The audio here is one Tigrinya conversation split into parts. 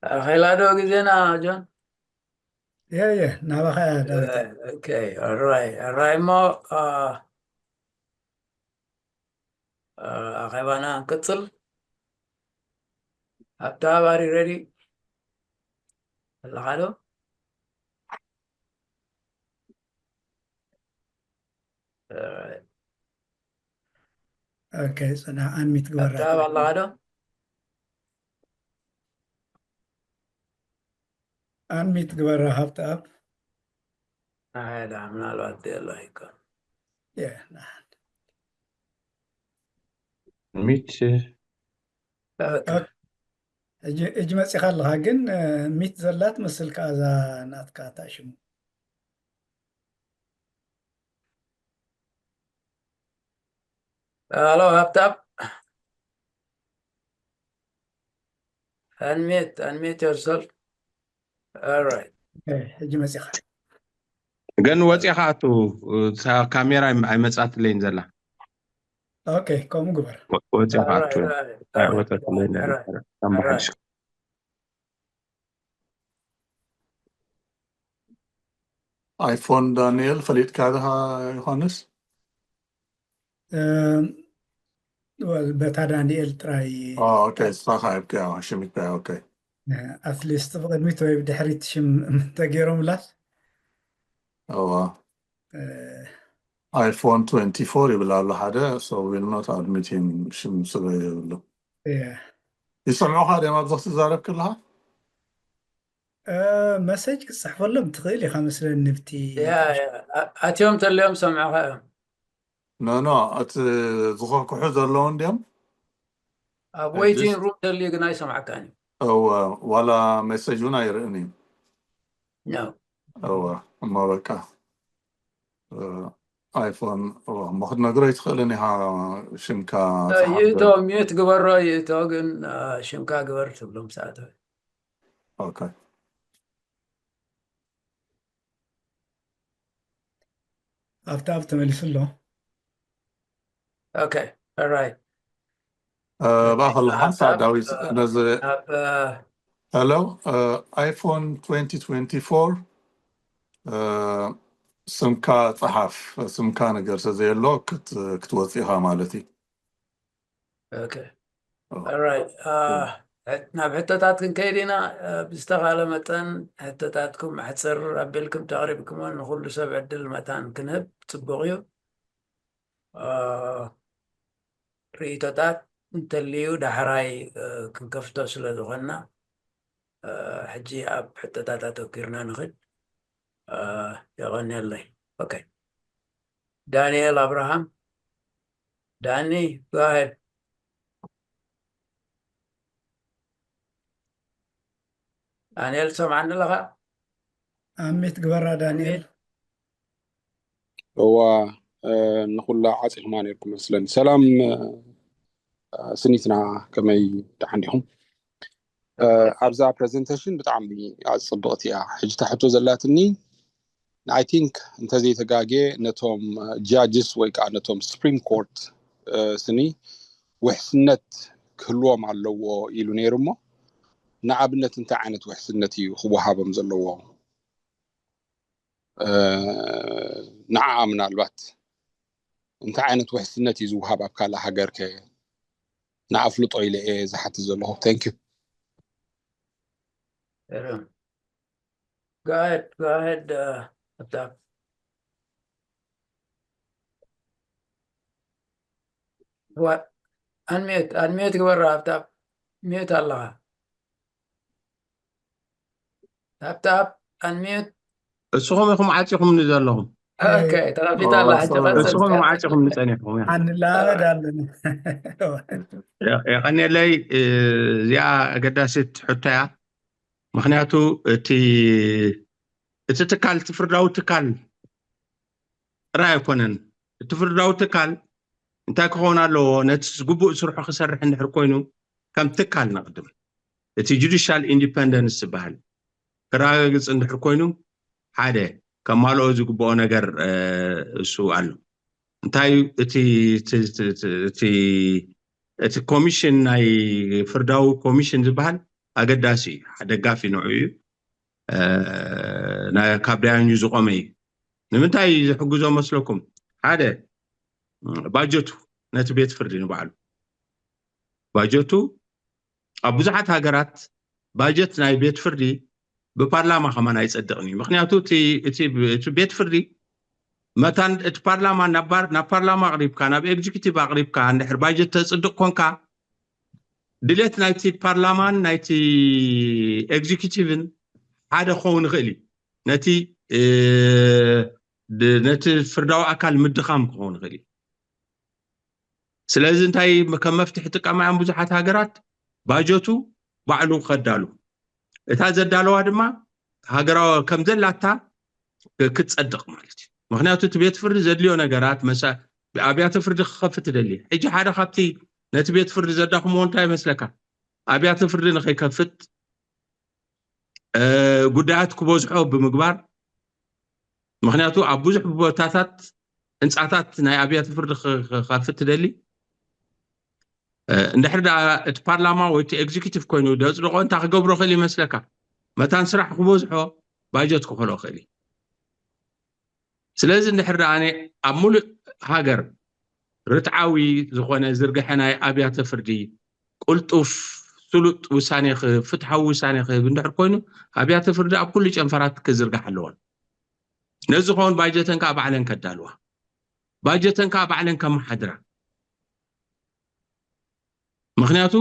ኣኸላ ዶ ግዜና ጆን? እየ እየ ናባኻ እያ ዳዊት። Okay, all right, all right. እሞ አ፣ አ፣ ኣኼባና እንቅጽል። ኣብታ ባሪ ሬዲ ኣለኻ ዶ? All right. ኦኬ፣ ጽናሕ፣ ኣንሚት ግበራ። ኣብታ ኣለኻ ዶ? ኣንሚት ግበራ ሃብተኣብ። ኣይ፣ ዳ፣ ምናልባት የሎ ይኮን። የ፣ ሚት ኦኬ። ሕጂ፣ ሕጂ መጺኻ ኣለኻ፣ ግን እ፣ ሚት ዘላ ትመስል ከኣ እዛ ናትካ እታ ሽሙ። Hello, ሃብታም። Unmute, unmute yourself. All right. ኦኬ፣ ሕጂ መጺኻ። ግን ወፂኻ ኣቱ፣ እታ ካሜራ ኣይም-፣ ኣይመፃትለይን ዘላ። ኦኬ፣ ከምኡ ግበር። ወ-፣ ወፂኻ All right, ኣቱ። all right, all right, ኣይወፀትለይን all ዘላ። right, all right. ኣምሓሽ። ኣይፎን ዳንኤል ፈሊጥካ ዲኻ ዮሃንስ? እም፣ ወል፣ በታ ዳንኤል ጥራይ ኦ፣ ኦኬ፣ ንስኻ ሂብካዮ፣ ሽም ሂብካዮ፣ ኦኬ። ኣትሊስት ብቕድሚት ወይ ብድሕሪት ሽም እንተገይሮምላስ እዋ። እ፣ ኣይፎን ትዌንቲ ፎር ይብል ኣሎ ሓደ፣ so will not admit him፣ ሽም ስለ የብሉ። እየ። ይሰምዑኻ ድዮም ኣብዚ ክትዛረብ ከለኻ? እ፣ መሰጅ ክትፅሕፈሎም ትኽእል ኢኻ መስለኒ ብቲ ያ፣ ያ። ኣ-፣ ኣትዮም ተልዮም ሰምዑኻ እዮም። ኖ፣ ኖ፣ እቲ ዝኸኩሑ ዘለዉ እንድዮም። ኣብ I ዌይቲንግ just- ሩም ተልዩ ግን ኣይሰምዓካን እዩ። እወ፣ ዋላ ሜሴጅ እውን ኣይርእን እዩ። ኖ። እወ፣ እሞ በቃ። እ፣ ኣይፎን፣ እወ፣ እሞ ክትነግሮ ኣይትኽእልን ኢኻ ሽምካ ጸሓፍ ይእቶ ገ-፣ ሚዩት ግበሮ፣ ይእቶ ግን፣ አ፣ ሽምካ ግበር ትብሎም ሰዓት። ኦኬ። ኣብታ ኣብ ተመሊሱ ኣሎ። ኦኬ፣ ኦራይት። እ፣ እባ ከለኻ ኣብ፣ ዳዊት እ፣ ነዚ ኣብ፣ እ፣ ሄሎ፣ እ፣ ኣይፎን ትዌንቲ ትዌንቲ ፎር፣ እ፣ ስምካ ጸሓፍ፣ ስምካ ነገር ተዘየሎ ክት-፣ ክትወጽእ ኢኻ ማለት እዩ። ኦኬ። ኦ። ኦራይት። እ፣ እ። ሕት-፣ ናብ ሕቶታት ክንከይድ ኢና። እ፣ ብዝተኻለ መጠን ሕቶታትኩም ኣሕጽር ኣቢልኩም ተቕሪብኩሞን ንኹሉ ሰብ ዕድል መታን ክንህብ ጽቡቕ እዩ። እ፣ ርእይቶታት እንተልዩ ዳሕራይ፣ እ፣ ክንከፍቶ ስለ ዝኾንና፣ እ፣ ሕጂ ኣብ ሕቶታት ኣተኲርና ንኽድ። እ፣ የቐንየለይ። ኦኬ። ዳንኤል ኣብርሃም። ዳኒ፣ go ahead። ዳንኤል፣ ትሰምዓኒ ኣለኻ? ኣሚት ግበራ ዳንኤል። እዋ፣ እ፣ ንኹላ ዓፂኹማ ነይርኩም መስለኒ። ሰላም፣ እ፣ ስኒትና፣ ከመይ ደሓን ዲኹም? እ፣ ኣብዛ ፕሬዘንቴሽን ብጣዕሚ ኣፅብቕቲ እያ። ሕጂ እታ ሕቶ ዘላትኒ፣ I think እንተዘይተጋግየ ነቶም ጃጅስ ወይ ከዓ ነቶም ስፕሪም ኮርት፣ እ፣ ስኒ ውሕስነት ክህልዎም ኣለዎ ኢሉ ነይሩ እሞ፣ ንኣብነት እንታይ ዓይነት ውሕስነት እዩ ክወሃቦም ዘለዎ? እ፣ ንዓኣ ምናልባት እንታይ ዓይነት ውሕስነት እዩ ዝወሃብ ኣብ ካልእ ሃገር ከ ንኣፍልጦ ኢለ እየ ዝሓትት ዘለኹ። Thank you። Go ahead, go ahead, uh, Aftab. What? Unmute, unmute ግበራ፣ ሃብታብ። ሚዩት ኣለኻ። ሃብታብ፣ unmute። እስኹም ኢኹም ዓፂኹምኒ ዘለኹም። ኦኬ፣ ተኸፊታ ኣላ፣ ሕጂ ኦ፣ ኸፍታ። እስኹም ኢኹም ዓፂኹምኒ ፀኒሕኩም፣ ያ። ኣንላመድ ኣለና። የ-፣ የቐንየለይ፣ እ፣ እዚኣ ኣገዳሲት ሕቶ እያ። ምኽንያቱ እቲ፣ እቲ ትካል፣ እቲ ፍርዳዊ ትካል ጥራይ ኣይኮነን። እቲ ፍርዳዊ ትካል እንታይ ክኸውን ኣለዎ? ነቲ ዝግቡእ ስርሑ ክሰርሕ እንድሕር ኮይኑ፣ ከም ትካል ንቕድም፣ እቲ ጁዲሻል ኢንዲፐንደንስ ዝበሃል ክረጋግጽ እንድሕር ኮይኑ፣ ሓደ ከማልኦ ዝግብኦ ነገር፣ እ፣ እሱ ኣሎ። እንታይ እዩ? እቲ፣ እቲ፣ እቲ፣ እቲ፣ እቲ፣ እቲ ኮሚሽን፣ ናይ ፍርዳዊ ኮሚሽን ዝበሃል ኣገዳሲ እዩ። ሓደ ደጋፊ ንዑ እዩ። እ፣ ናይ፣ ካብ ዳያኙ ዝቆመ እዩ። ንምንታይ ዝሕግዞ መስለኩም? ሓደ፣ ባጀቱ ነቲ ቤት ፍርዲ ንባዕሉ፣ ባጀቱ ኣብ ብዙሓት ሃገራት ባጀት ናይ ቤት ፍርዲ ብፓርላማ ከማን ኣይጸድቕን እዩ። ምክንያቱ እቲ፣ እቲ፣ እቲ ቤት ፍርዲ መታን እቲ ፓርላማ ናብ ባር-፣ ናብ ፓርላማ ኣቕሪብካ፣ ናብ ኤግዚኪቲቭ ኣቕሪብካ፣ እንድሕር ባጀት ተጽድቕ ኮንካ፣ ድሌት ናይቲ ፓርላማን ናይቲ ኤግዚኪቲቭን ሓደ ክኸውን ይኽእል እዩ። ነቲ፣ እ፣ ድ-፣ ነቲ ፍርዳዊ ኣካል ምድኻም ክኸውን ይኽእል እዩ። ስለዚ እንታይ ከም መፍትሒ ጥቀማ እዮም ብዙሓት ሃገራት? ባጀቱ ባዕሉ ከዳሉ፣ እታ ዘዳለዋ ድማ ሃገራዊ ከም ዘላታ ክ-፣ ክትጸድቕ ማለት እዩ። ምክንያቱ እቲ ቤት ፍርዲ ዘድልዮ ነገራት መሳ-፣ ኣብያተ ፍርዲ ክኸፍት ትደሊ። ሕጂ ሓደ ካብቲ ነቲ ቤት ፍርዲ ዘዳኽምዎ እንታይ ይመስለካ? ኣብያተ ፍርዲ ንኸይከፍት፣ እ፣ ጉዳያት ክበዝሖ ብምግባር፣ ምክንያቱ ኣብ ብዙሕ ቦታታት ህንፃታት ናይ ኣብያተ ፍርዲ ክ-፣ ክ-፣ ክኸፍት ትደሊ። እ፣ እንድሕር ደኣ እቲ ፓርላማ ወይ እቲ ኤግዚኪቲቭ ኮይኑ ደጽድቆ እንታይ ክገብሮ ክእል ይመስለካ? መታን ስራሕ ክበዝሖ ባጀት ክኸሎ ክእል እዩ። ስለዚ እንድሕር ደኣ ኣነ ኣብ ሙሉእ ሃገር ርትዓዊ ዝኾነ ዝርግሐ ናይ ኣብያተ ፍርዲ፣ ቅልጡፍ ስሉጥ ውሳኔ ክህብ፣ ፍትሓዊ ውሳኔ ክህብ እንድሕር ኮይኑ፣ ኣብያተ ፍርዲ ኣብ ኩሉ ጨንፈራት ክዝርጋሕ ኣለዎን። ነዚ ዝኸውን ባጀተን ከዓ ባዕለን ከዳልዋ፣ ባጀተን ከዓ ባዕለን ከመሓድራ። ምክንያቱ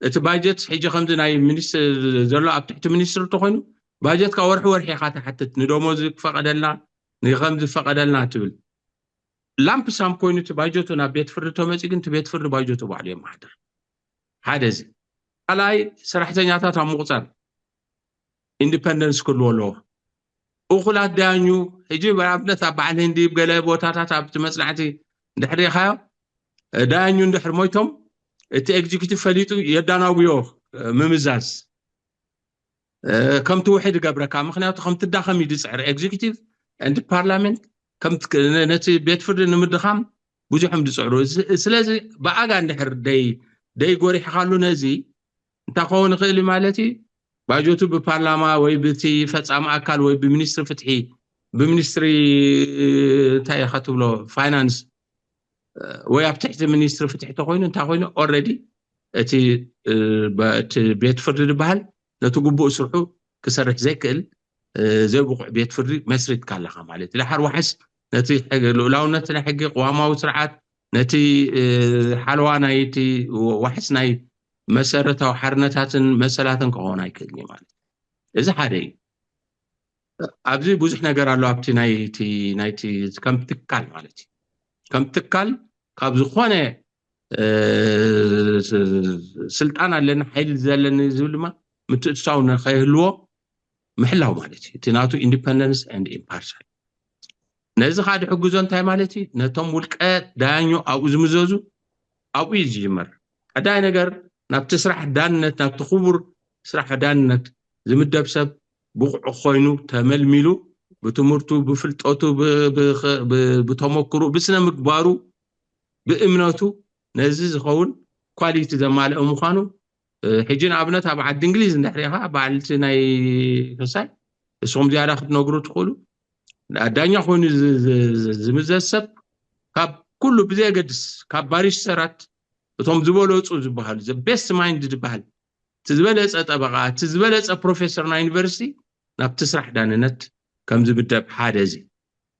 እቲ ባጀት ሕጂ ከምዚ ናይ ሚኒስትር ዘሎ ኣብ ትሕቲ ሚኒስትር እንተኮይኑ፣ ባጀት ካብ ወርሒ ወርሒ ኢኻ ትሓትት፣ ንደሞዝ ክፈቀደልና፣ ንከምዚ ክፈቀደልና ትብል። ላምፕ ሳም ኮይኑ እቲ ባጀቱ ናብ ቤት ፍርዲ ተመፂ፣ ግን እቲ ቤት ፍርዲ ባጀቱ ባዕሉ የመሓድር። ሓደ እዚ። ካልኣይ፣ ሰራሕተኛታት ኣብ ምቁፃር ኢንዲፐንደንስ ክህልዎ ኣለዎ። እኹላት ዳያኙ፣ ሕጂ ብኣብነት ኣብ በዓል ህንዲ፣ ገለ ቦታታት ኣብቲ መፅናዕቲ እንድሕር ሪኢኻዮ፣ ዳያኙ እንድሕር ሞይቶም፣ እቲ ኤግዚኪቲቭ ፈሊጡ የዳናጉዮ፣ ምምዛዝ፣ ከምቲ ውሕድ ይገብረካ። ምክንያቱ ከምቲ ዳኸም እዩ ዝፅዕር ኤግዚኪቲቭ ኤንድ ፓርላመንት፣ ከምቲ፣ ነቲ ቤት ፍርዲ ንምድኻም ብዙሖም ዝፅዕሩ። ስለዚ ብኣጋ እንድሕር ደይ፣ ደይ ጎሪሕካሉ ነዚ፣ እንታይ ክኸውን ይኽእል እዩ ማለት እዩ? ባጀቱ ብፓርላማ ወይ ብቲ ፈጻሚ ኣካል ወይ ብሚኒስትሪ ፍትሒ፣ ብሚኒስትሪ፣ እንታይ ኢኻ ትብሎ፣ ፋይናንስ፣ ወይ ኣብ ትሕቲ ሚኒስትሪ ፍትሒ ተኮይኑ፣ እንታይ ኮይኑ፣ ኦልሬዲ እቲ፣ እ፣ በ-፣ እቲ ቤት ፍርዲ ዝበሃል ነቲ ግቡእ ስርሑ ክሰርሕ ዘይክእል፣ እ፣ ዘይብቑዕ ቤት ፍርዲ መስሪትካ ኣለኻ ማለት እዩ። ድሓር ዋሕስ ነቲ ሕጊ፣ ልኡላውነት ናይ ሕጊ፣ ቅዋማዊ ስርዓት፣ ነቲ፣ እ፣ ሓለዋ ናይቲ ዋሕስ ናይ መሰረታዊ ሓርነታትን መሰላትን ክኸውን ኣይክእልን እዩ ማለት እዩ። እዚ ሓደ እዩ። ኣብዚ ብዙሕ ነገር ኣሎ ኣብቲ ናይቲ፣ ናይቲ ከም ትካል ማለት እዩ። ከም ትካል ካብ ዝኾነ፣ እ፣ ስልጣን ኣለኒ፣ ሓይሊ ዘለኒ ዝብል ድማ ምትእትታው ንኸይህልዎ ምሕላው ማለት እዩ። እቲ ናቱ ኢንዲፐንደንስ ኤንድ ኢምፓርሻል። ነዚ ከዓ ድሕግዞ እንታይ ማለት እዩ? ነቶም ውልቀ ዳያኞ ኣብኡ ዝምዘዙ ኣብኡ እዩ ዝጅመር። ቀዳይ ነገር ናብቲ ስራሕ ዳንነት፣ ናብቲ ክቡር ስራሕ ዳንነት ዝምደብ ሰብ ብቑዕ ኮይኑ ተመልሚሉ ብትምህርቱ፣ ብፍልጠቱ፣ ብ-፣ ብ-፣ ብ-፣ ብተመክሩ፣ ብስነ ምግባሩ፣ ብእምነቱ ነዚ ዝኸውን ኳሊቲ ዘማልአ ምዃኑ፣ እ፣ ሕጂ ንኣብነት ኣብ ዓዲ እንግሊዝ እንድሕር ኢኻ በዓልቲ ናይ ፈሳይ ንስኹም ዝያዳ ክትነግሩ ትኽእሉ። ዳኛ ኮይኑ ዝ-፣ ዝ-፣ ዝ-፣ ዝምዘዝ ሰብ ካብ ኩሉ ብዘየገድስ ካብ ባሪስተራት እቶም ዝበለጹ ዝበሃሉ፣ ዘ ቤስት ማይንድ ዝበሃል፣ እቲ ዝበለጸ ጠበቓ፣ እቲ ዝበለጸ ፕሮፌሰር ናይ ዩኒቨርሲቲ ናብቲ ስራሕ ዳንነት ከም ዝምደብ ሓደ እዚ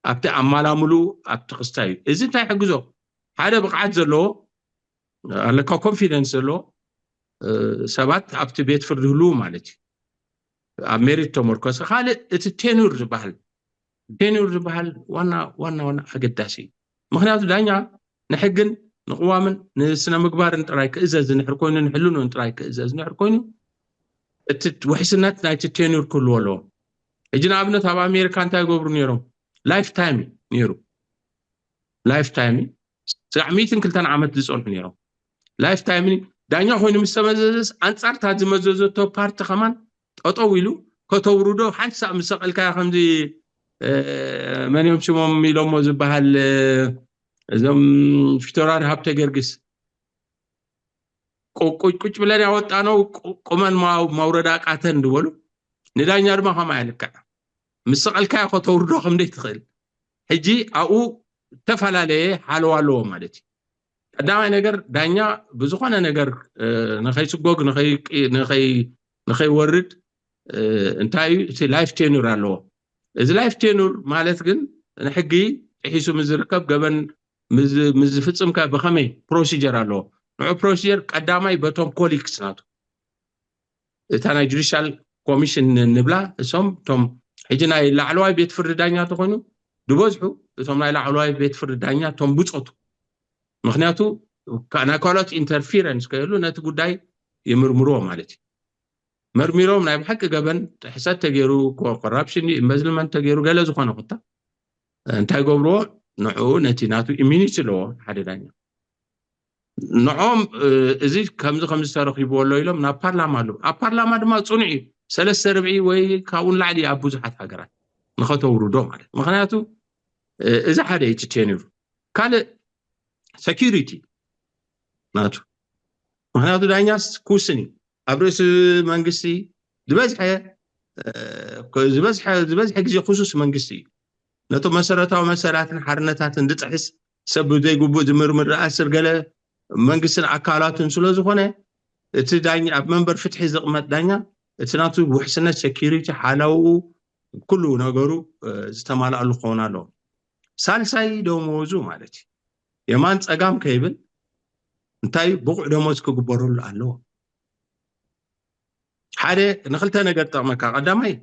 ኣብቲ ኣማላምሉ ኣብቲ ክስታይ እዩ። እዚ እንታይ ይሕግዞ? ሓደ ብቕዓት ዘለዎ ኣለካ፣ ኮንፊደንስ ዘለዎ፣ እ፣ ሰባት ኣብቲ ቤት ፍርዲ ህልው ማለት እዩ። ኣብ ሜሪት ተመርኮሰ። ካልእ እቲ ቴኑር ዝበሃል፣ ቴኑር ዝበሃል ዋና፣ ዋና፣ ዋና ኣገዳሲ እዩ። ምክንያቱ ዳኛ ንሕግን ንቅዋምን ንስነ ምግባርን ጥራይ ክእዘዝ እንድሕር ኮይኑ፣ ንሕልንኡን ጥራይ ክእዘዝ እንድሕር ኮይኑ፣ እቲ ውሕስነት ናይቲ ቴኑር ክህልዎ ኣለዎ። ሕጂ ንኣብነት ኣብ ኣሜሪካ እንታይ ይገብሩ ነይሮም? ላይፍ ታይም እዩ ነይሩ። ላይፍ ታይም እዩ። ስጋዕ ሚእትን ክልተን ዓመት ዝጸንሑ ነይሮም። ላይፍ ታይም እዩ። ዳኛ ኮይኑ ምስ ተመዘዘስ ኣንጻር እታ ዝመዘዘቶ ፓርቲ ከማን ጠጠው ኢሉ ከተውርዶ ሓንሳእ ምስ ሰቐልካዮ ከምዚ፣ እ፣ መን እዮም ሽሞም ኢሎሞ ዝበሃል፣ እ፣ እዞም ፊተራሪ ሃብተ ጊዮርጊስ ቁጭ ቁጭ ብለን ያወጣነው ቁመን መውረዳ ቃተን ዝበሉ ንዳኛ ድማ ከማ ያልክዕ ምስ ሰቐልካዮ ከተውርዶ ከምደይ ትኽእል ሕጂ ኣብኡ ዝተፈላለየ ሓለዋ ኣለዎ ማለት እዩ። ቀዳማይ ነገር ዳኛ ብዝኾነ ነገር ንኸይስጎግ ንኸይወርድ እንታይ እዩ እቲ life tenure ኣለዎ። እዚ life tenure ማለት ግን ንሕጊ ጥሒሱ ምስ ዝርከብ ገበን ምስ ዝፍጽም ከ ብኸመይ procedure ኣለዎ። ንዑ procedure ቀዳማይ በቶም colleagues ናቱ እታ ናይ judicial commission ንብላ እሶም እቶም ሕጂ ናይ ላዕለዋይ ቤት ፍርዲ ዳኛ ተኾይኑ ዝበዝሑ እቶም ናይ ላዕለዋይ ቤት ፍርዲ ዳኛ እቶም ብጾቱ ምክንያቱ ናይ ካልኦት interference ከየሉ ነቲ ጉዳይ ይምርምርዎ ማለት እዩ። መርሚሮም ናይ ብሓቂ ገበን ጥሕሰት ተገይሩ corruption embezzlement ተገይሩ ገለ ዝኾነ ኩታ እንታይ ገብርዎ ንዑ ነቲ ናቱ immunity ኣለዎ ሓደ ዳኛ ንዖም እዚ ከምዚ ከምዚ ተረኺብዎ ኣሎ ኢሎም ናብ ፓርላማ ኣለዉ ኣብ ፓርላማ ድማ ፅኑዕ እዩ ሰለስተ ርብዒ ወይ ካብኡ ንላዕሊ ኣብ ብዙሓት ሃገራት ንኸተውርዶ ማለት ምክንያቱ እዚ ሓደ እዩ እቲ tenure ካልእ security ናቱ ምክንያቱ ዳኛስ ክውስን እዩ ኣብ ርእሲ መንግስቲ ዝበዝሐ ዝበዝሐ ዝበዝሐ ግዜ ክሱስ መንግስቲ እዩ ነቶም መሰረታዊ መሰላትን ሓርነታትን ዝጥሕስ ሰብ ዘይግቡእ ዝምርምር ዝኣስር ገለ መንግስትን ኣካላቱን ስለ ዝኾነ እቲ ዳኛ ኣብ መንበር ፍትሒ ዝቕመጥ ዳኛ እቲ ናቱ ውሕስነት security ሓላውኡ ኩሉ ነገሩ ዝተማልኣሉ ክኸውን ኣለዎ። ሳልሳይ ደሞዙ ማለት እዩ የማን ፀጋም ከይብል እንታይ ብቑዕ ደሞዝ ክግበረሉ ኣለዎ። ሓደ ንክልተ ነገር ጠቕመካ ቀዳማይ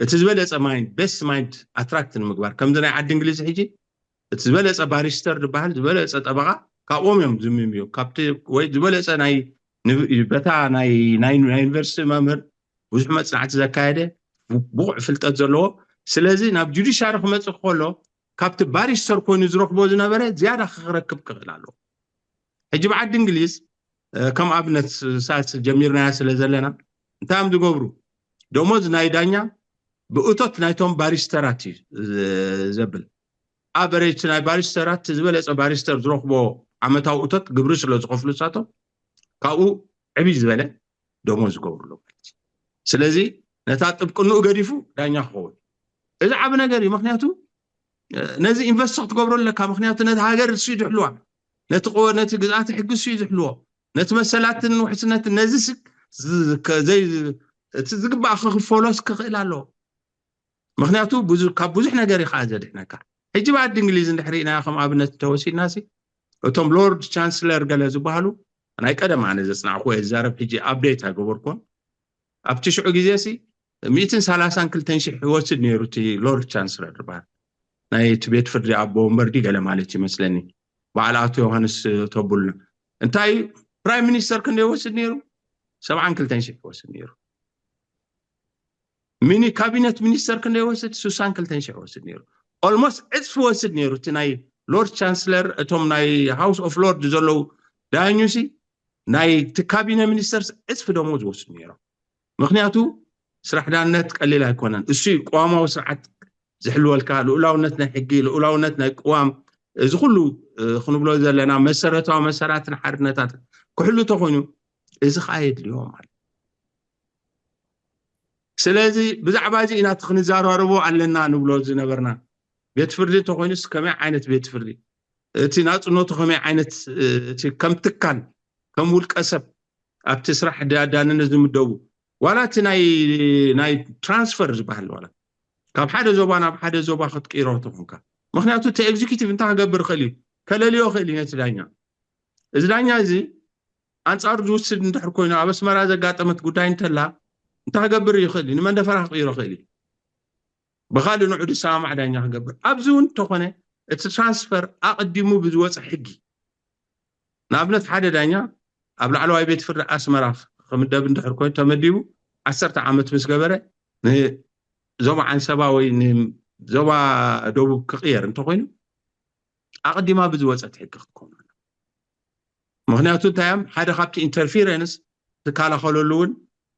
እቲ ዝበለፀ mind best mind attract ንምግባር ከምዚ ናይ ዓዲ እንግሊዝ ሕጂ እቲ ዝበለፀ ባሪስተር ዝበሃል ዝበለፀ ጠበቓ ካብኦም እዮም ዝምምዮ ካብቲ ወይ ዝበለፀ ናይ በታ ናይ ናይ ዩኒቨርሲቲ መምህር ብዙሕ መፅናዕቲ ዘካየደ ብቑዕ ፍልጠት ዘለዎ ስለዚ ናብ ጁዲሻሪ ክመፅእ ከሎ ካብቲ ባሪስተር ኮይኑ ዝረኽቦ ዝነበረ ዝያዳ ክረክብ ክኽእል ኣለዎ። ሕጂ ብዓዲ እንግሊዝ ከም ኣብነት ሳስ ጀሚርናያ ስለ ዘለና እንታይ እዮም ዝገብሩ ደሞዝ ናይ ዳኛ ብእቶት ናይቶም ባሪስተራት እዩ ዘብል average ናይ ባሪስተራት ዝበለፀ ባሪስተር ዝረኽቦ ዓመታዊ እቶት ግብሪ ስለ ዝኸፍሉ ሳቶም ካብኡ ዕብይ ዝበለ ደሞዝ ዝገብርሉ ማለት እዩ ስለዚ ነታ ጥብቅንኡ ገዲፉ ዳኛ ክኸውን እዚ ዓብ ነገር እዩ ምክንያቱ ነዚ ኢንቨስት ክትገብሮ ኣለካ ምክንያቱ ነቲ ሃገር እሱ ይድሕልዋ ነቲ ነቲ ግዝኣት ሕጊ እሱ ይድሕልዎ ነቲ መሰላትን ውሕስነትን ነዚ እቲ ዝግባእ ክክፈሎስ ክኽእል ኣለዎ ምክንያቱ ካብ ብዙሕ ነገር እዩ ከዓ ዘድሕነካ ሕጂ ብዓዲ እንግሊዝ እንድሕር ርኢናዮ ከም ኣብነት እንተወሲድና ሲ እቶም ሎርድ ቻንስለር ገለ ዝበሃሉ ናይ ቀደም ኣነ ዘፅናዕኩ እየ ዝዛረብ ሕጂ ኣብዴት ኣይገበርኩን ኣብቲ ሽዑ ግዜ ሲ ሚእትን ሰላሳን ክልተን ሽሕ ይወስድ ነይሩ እቲ ሎርድ ቻንስለር ዝበሃል ናይ እቲ ቤት ፍርዲ ኣቦ ወንበር ድዩ ገለ ማለት ይመስለኒ በዓል ኣቶ ዮሃንስ ተቡልና እንታይ ፕራይም ሚኒስተር ክንደይ ይወስድ ነይሩ ሰብዓን ክልተን ሽሕ ይወስድ ነይሩ ሚኒ ካቢነት ሚኒስተር ክንደይ ይወስድ ስሳን ክልተን ሽሕ ይወስድ ነይሩ almost ዕፅፊ ይወስድ ነይሩ እቲ ናይ ሎርድ ቻንስለር እቶም ናይ house of lord ዘለዉ ዳኙ ሲ ናይ እቲ ካቢነ ሚኒስተርስ ዕፅፊ ደሞዝ ይወስዱ ነይሮም ምክንያቱ ስራሕ ዳነት ቀሊል ኣይኮነን እሱ እዩ ቅዋማዊ ስርዓት ዝሕልወልካ ልኡላውነት ናይ ሕጊ ልኡላውነት ናይ ቅዋም እዚ ኩሉ ክንብሎ ዘለና መሰረታዊ መሰላትን ሓርነታትን ክሕሉ ተኮይኑ እዚ ከዓ የድልዮ ማለት ስለዚ ብዛዕባ እዚ ኢና እቲ ክንዘራረቦ ኣለና ንብሎ ዝነበርና ቤት ፍርዲ እንተኮይኑስ ከመይ ዓይነት ቤት ፍርዲ እቲ ናፅነቱ ከመይ ዓይነት እቲ ከም ትካል ከም ውልቀ ሰብ ኣብቲ ስራሕ ዳንነት ዝምደቡ ዋላ እቲ ናይ ናይ ትራንስፈር ዝበሃል ዋላ ካብ ሓደ ዞባ ናብ ሓደ ዞባ ክትቅይሮ ተኾንካ ምክንያቱ እቲ ኤግዚኪቲቭ እንታይ ክገብር ይኽእል እዩ ከለልዮ ይኽእል እዩ ነቲ ዳኛ እዚ ዳኛ እዚ ኣንፃሩ ዝውስድ እንድሕር ኮይኑ ኣብ ኣስመራ ዘጋጠመት ጉዳይ እንተላ እንታይ ክገብር ይኽእል እዩ ንመንደፈራ ክቅይሮ ይኽእል እዩ ብካልእ ንዑ ዝሰማማዕ ዳኛ ክገብር ኣብዚ እውን እንተኾነ እቲ ትራንስፈር ኣቐዲሙ ብዝወፀ ሕጊ ንኣብነት ሓደ ዳኛ ኣብ ላዕለዋይ ቤት ፍርዲ ኣስመራ ክምደብ እንድሕር ኮይኑ ተመዲቡ ዓሰርተ ዓመት ምስ ገበረ ንዞባ ዓንሰባ ወይ ንዞባ ደቡብ ክቕየር እንተኮይኑ ኣቐዲማ ብዝወፀት ሕጊ ክትከውን ምክንያቱ እንታይ እዮም ሓደ ካብቲ ኢንተርፌረንስ ትከላኸለሉ እውን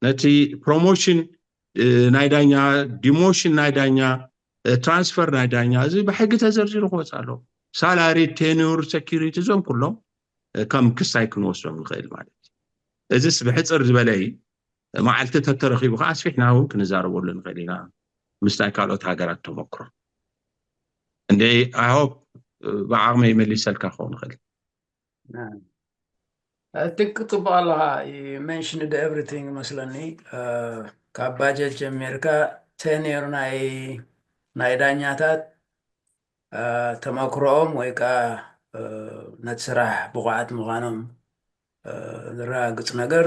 ነቲ ፕሮሞሽን ናይ ዳኛ ዲሞሽን ናይ ዳኛ ትራንስፈር ናይ ዳኛ እዚ ብሕጊ ተዘርዚሩ ክወፅ ኣለዎ ሳላሪ ቴኑር ሴኪሪቲ እዞም ኩሎም ከም ክሳይ ክንወስዶም ንኽእል ማለት እዩ እዚስ ብሕፅር ዝበለ እዩ። መዓልቲ ተተረኺቡ ከዓ ኣስፊሕና እውን ክንዛረበሉ ንኽእል ኢና፣ ምስታይ ካልኦት ሃገራት ተመክሮ። እንደ I hope ብዓቕመይ መሊሰልካ ክኸውን ይኽእል። ትክ ጽቡቅ ኣለኻ። Mentioned everything መስለኒ። ካብ ባጀት ጀሚርካ ቴኒር ናይ ናይ ዳኛታት ተመክሮኦም ወይ ከዓ ነቲ ስራሕ ብቑዓት ምዃኖም ዝረጋግጽ ነገር፣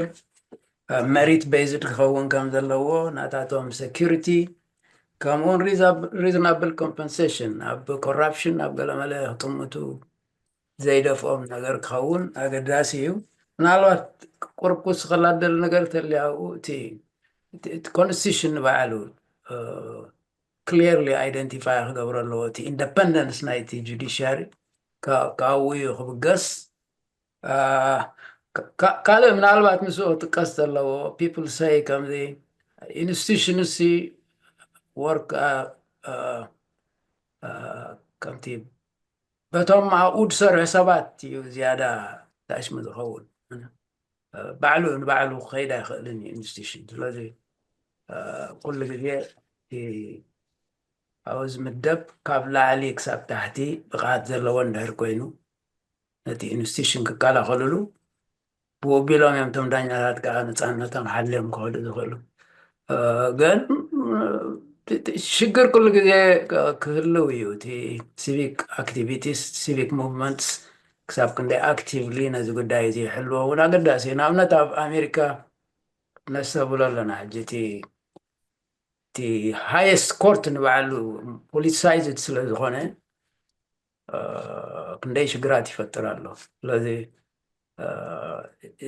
merit based ክኸውን ከም ዘለዎ፣ ናታቶም security፣ ከምኡውን reasonable compensation፣ ኣብ corruption ኣብ ገለመለ ክጥምቱ ዘይደፍኦም ነገር ክኸውን ኣገዳሲ እዩ። ምናልባት ቁርብ ክውስኸላ ዝደሊ ነገር ተልያ ኣብኡ እቲ constitution ንባዕሉ clearly identify ክገብሮ ኣለዎ። እቲ independence ናይቲ judiciary ካብኡ እዩ ክብገስ። ካልእ ምናልባት ምስኡ ክጥቀስ ዘለዎ፣ people say ከምዚ institution ሲ work ከምቲ በቶም ኣብኡ ዝሰርሑ ሰባት እዩ ዝያዳ ታሽሙ ዝኸውን። ባዕሉ ንባዕሉ ክኸይድ ኣይኽእልን እዩ institution። ስለዚ ኩሉ ግዜ ኣብኡ ዝምደብ ካብ ላዕሊ ክሳብ ታሕቲ ብቕዓት ዘለዎ እንድሕር ኮይኑ ነቲ institution ክከላኸልሉ ብኡ ቢሎም እዮም እቶም ዳኛታት ከዓ ነፃነቶም ሓልዮም ክኸዱ ዝኽእሉ። ግን ሽግር ኩሉ ግዜ ክህልው እዩ። እቲ civic activities፣ civic movements ክሳብ ክንደይ actively ነዚ ጉዳይ እዚ ይሕልዎ እውን ኣገዳሲ እዩ። ንኣብነት ኣብ ኣሜሪካ ነስተብሎ ኣለና ሕጂ እቲ highest court ንባዕሉ politicized ስለ ዝኾነ ክንደይ ሽግራት ይፈጥር ኣሎ። ስለዚ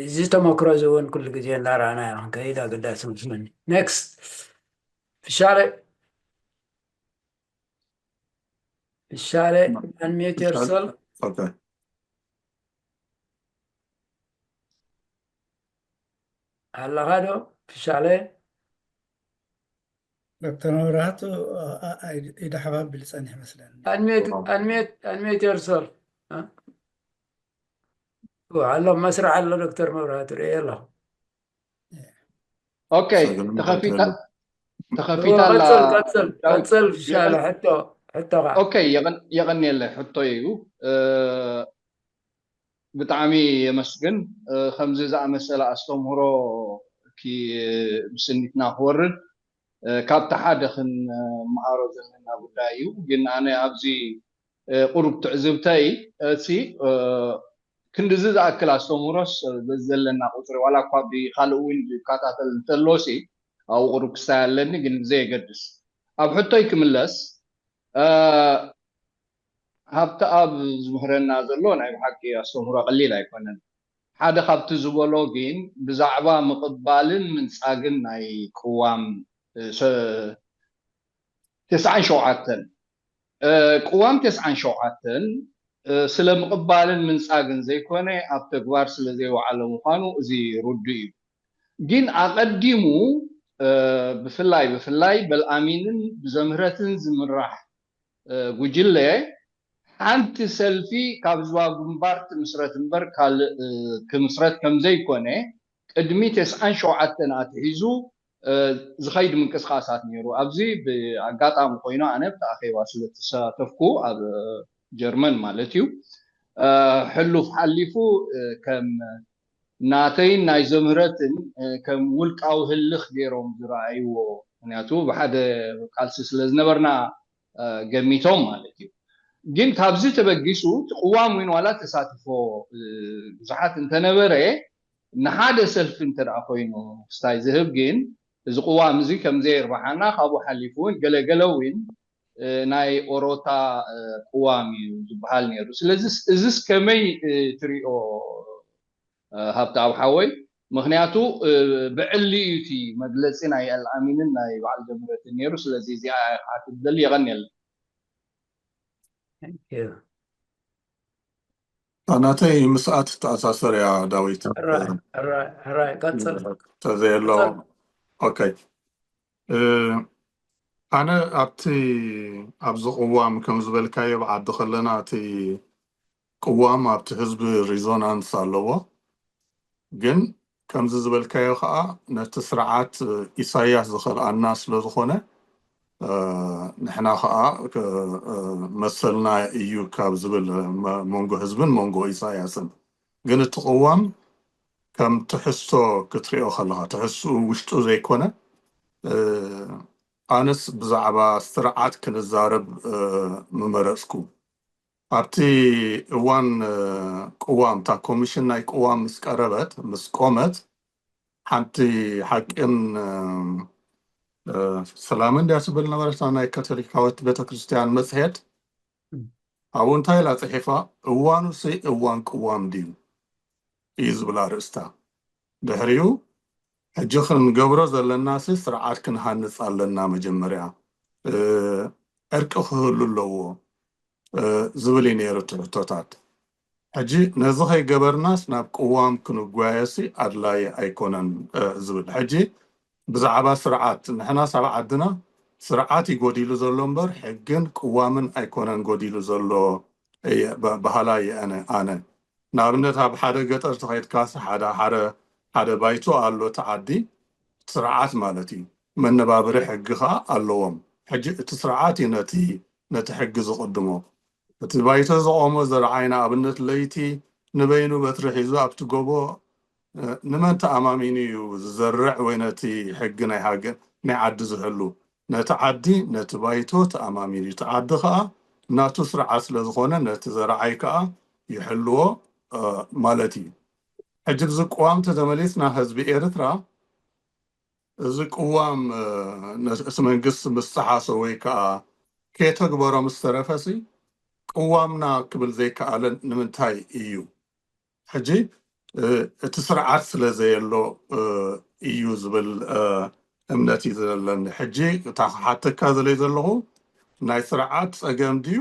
እዚ ተመክሮ እዚ እውን ኩሉ ግዜ እናረኣናዮ ክንከይድ ኣገዳሲ መስለኒ። Next። ፍሻለ ፍሻለ፣ unmute yourself። ኣለኻ ዶ ፍሻለ? ዶክተር መብራህቱ ኢዳ ሓባቢሉ ጸኒሑ መስለኒ። Unmute yourself። ኣሎ መስርዕ ኣሎ ዶክተር መብራህቱ፣ ርእየ ኣለኹ። ኦኬ፣ ተኸፊታ ኣላ። ቀጽል ፍሻለ፣ ሕቶ ሕቶኻ። ኦኬ፣ የቐንየለይ። ሕቶ እዩ። ብጣዕሚ የመስግን። ከምዚ ዝኣመሰለ ኣስተምህሮ ብስኒትና ክወርድ ካብቲ ሓደ ክንመሃሮ ዘለና ጉዳይ እዩ። ግን ኣነ ኣብዚ ቁሩብ ትዕዝብተይ፣ እቲ ክንድዚ ዝኣክል ኣስተምህሮስ በዚ ዘለና ቁፅሪ ዋላ እኳ ብካልእ እውን ዝከታተል እንተሎሲ ኣብኡ ቁሩብ ክስታይ ኣለኒ። ግን ብዘየገድስ ኣብ ሕቶይ ክምለስ፣ ሃብተኣብ ዝምህረና ዘሎ ናይ ብሓቂ ኣስተምህሮ ቀሊል ኣይኮነን። ሓደ ካብቲ ዝበሎ ግን ብዛዕባ ምቕባልን ምንጻግን ናይ ቅዋም ተስዓን ሸውዓተን ቅዋም ተስዓን ሸውዓተን ስለ ምቕባልን ምንጻግን ዘይኮነ ኣብ ተግባር ስለ ዘይወዓለ ምዃኑ እዚ ርዱእ እዩ። ግን ኣቐዲሙ ብፍላይ ብፍላይ በልኣሚንን ብዘምህረትን ዝምራሕ ጉጅለ ሓንቲ ሰልፊ ካብ ህዝባዊ ግንባር ትምስረት እምበር ካልእ ክምስረት ከም ዘይኮነ ቅድሚ ተስዓን ሸውዓተን ኣትሒዙ ዝኸይድ ምንቅስቃሳት ነይሩ። ኣብዚ ብኣጋጣሚ ኮይኑ ኣነ ብቲ ኣኼባ ስለ ተሳተፍኩ ኣብ ጀርመን ማለት እዩ ሕሉፍ ሓሊፉ ከም ናተይን ናይ ዘምህረትን ከም ውልቃዊ ህልኽ ገይሮም ዝረኣይዎ፣ ምክንያቱ ብሓደ ቃልሲ ስለ ዝነበርና ገሚቶም ማለት እዩ። ግን ካብዚ ተበጊሱ እቲ ቅዋም እውን ዋላ ተሳትፎ ብዙሓት እንተነበረ ንሓደ ሰልፊ እንተ ደኣ ኮይኑ ክስታይ ዝህብ ግን እዚ ቅዋም እዚ ከም ዘየርብሓና ካብኡ ሓሊፉ እውን ገለገለ እውን ናይ ኦሮታ ቅዋም እዩ ዝበሃል ነይሩ። ስለዚ እዚስ ከመይ ትሪኦ ሃብተኣብ ሓወይ? ምክንያቱ ብዕሊ እዩ እቲ መግለፂ ናይ ኣልኣሚንን ናይ በዓል ጀምረትን ነይሩ። ስለዚ እዚኣ እየ ክሓትት ዝደሊ። የቐንየለይ። ናተይ ምስኣ ትተኣሳሰር እያ ዳዊት። ሕራይ ቀፅል። ተዘየሎ ኦኬ። ኣነ ኣብቲ ኣብዚ ቅዋም ከም ዝበልካዮ ኣብ ዓዲ ከለና እቲ ቅዋም ኣብቲ ህዝቢ ሪዞናንስ ኣለዎ። ግን ከምዚ ዝበልካዮ ከዓ ነቲ ስርዓት ኢሳያስ ዝኸልኣና ስለ ዝኾነ ንሕና ከዓ መሰልና እዩ ካብ ዝብል መንጎ ህዝብን መንጎ ኢሳያስን ግን እቲ ቅዋም ከም ትሕዝቶ ክትሪኦ ከለካ ትሕዝኡ ውሽጡ ዘይኮነ ኣነስ ብዛዕባ ስርዓት ክንዛረብ ምመረፅኩ ኣብቲ እዋን ቅዋም እታ ኮሚሽን ናይ ቅዋም ምስ ቀረበት ምስ ቆመት ሓንቲ ሓቅን ሰላምን ድያ ትብል ነበረታ ናይ ካቶሊካዊት ቤተክርስትያን መፅሄት ኣብኡ እንታይ ኢላ ፅሒፋ እዋኑ ሲ እዋን ቅዋም ድዩ እዩ ዝብል ኣርእስታ ድሕሪኡ ሕጂ ክንገብሮ ዘለና ሲ ስርዓት ክንሃንፅ ኣለና መጀመርያ ዕርቂ ክህሉ ኣለዎ ዝብል እዩ ነይሩ እቲ ሕቶታት ሕጂ ነዚ ከይገበርናስ ናብ ቅዋም ክንጓየሲ ኣድላይ ኣይኮነን ዝብል ሕጂ ብዛዕባ ስርዓት ንሕናስ ኣብ ዓድና ስርዓት እዩ ጎዲሉ ዘሎ እምበር ሕግን ቅዋምን ኣይኮነን ጎዲሉ ዘሎ በሃላይ ኣነ ኣነ ንኣብነት ኣብ ሓደ ገጠር ተኸይድካሲ ሓደ ሓደ ሓደ ባይቶ ኣሎ እቲ ዓዲ ስርዓት ማለት እዩ መነባብሪ ሕጊ ከዓ ኣለዎም ሕጂ እቲ ስርዓት እዩ ነቲ ነቲ ሕጊ ዝቕድሞ እቲ ባይቶ ዝቆሞ ዘርዓይ ንኣብነት ለይቲ ንበይኑ በትሪ ሒዙ ኣብቲ ጎቦ ንመን ተኣማሚኑ እዩ ዝዘርዕ ወይ ነቲ ሕጊ ናይ ሃገር ናይ ዓዲ ዝሕሉ ነቲ ዓዲ ነቲ ባይቶ ተኣማሚኑ እቲ ዓዲ ከዓ ናቱ ስርዓት ስለ ዝኾነ ነቲ ዘርዓይ ከዓ ይሕልዎ ማለት እዩ ሕጂ ብዚ ቅዋም ተተመሊስና ህዝቢ ኤርትራ እዚ ቅዋም እቲ መንግስቲ ምስ ጠሓሶ ወይ ከዓ ከየተግበሮ ምስ ተረፈሲ ቅዋምና ክብል ዘይከኣለን ንምንታይ እዩ ሕጂ እቲ ስርዓት ስለ ዘየሎ እዩ ዝብል እምነት እዩ ዘለኒ ሕጂ እታ ክሓተካ ዝለይ ዘለኹ ናይ ስርዓት ፀገም ድዩ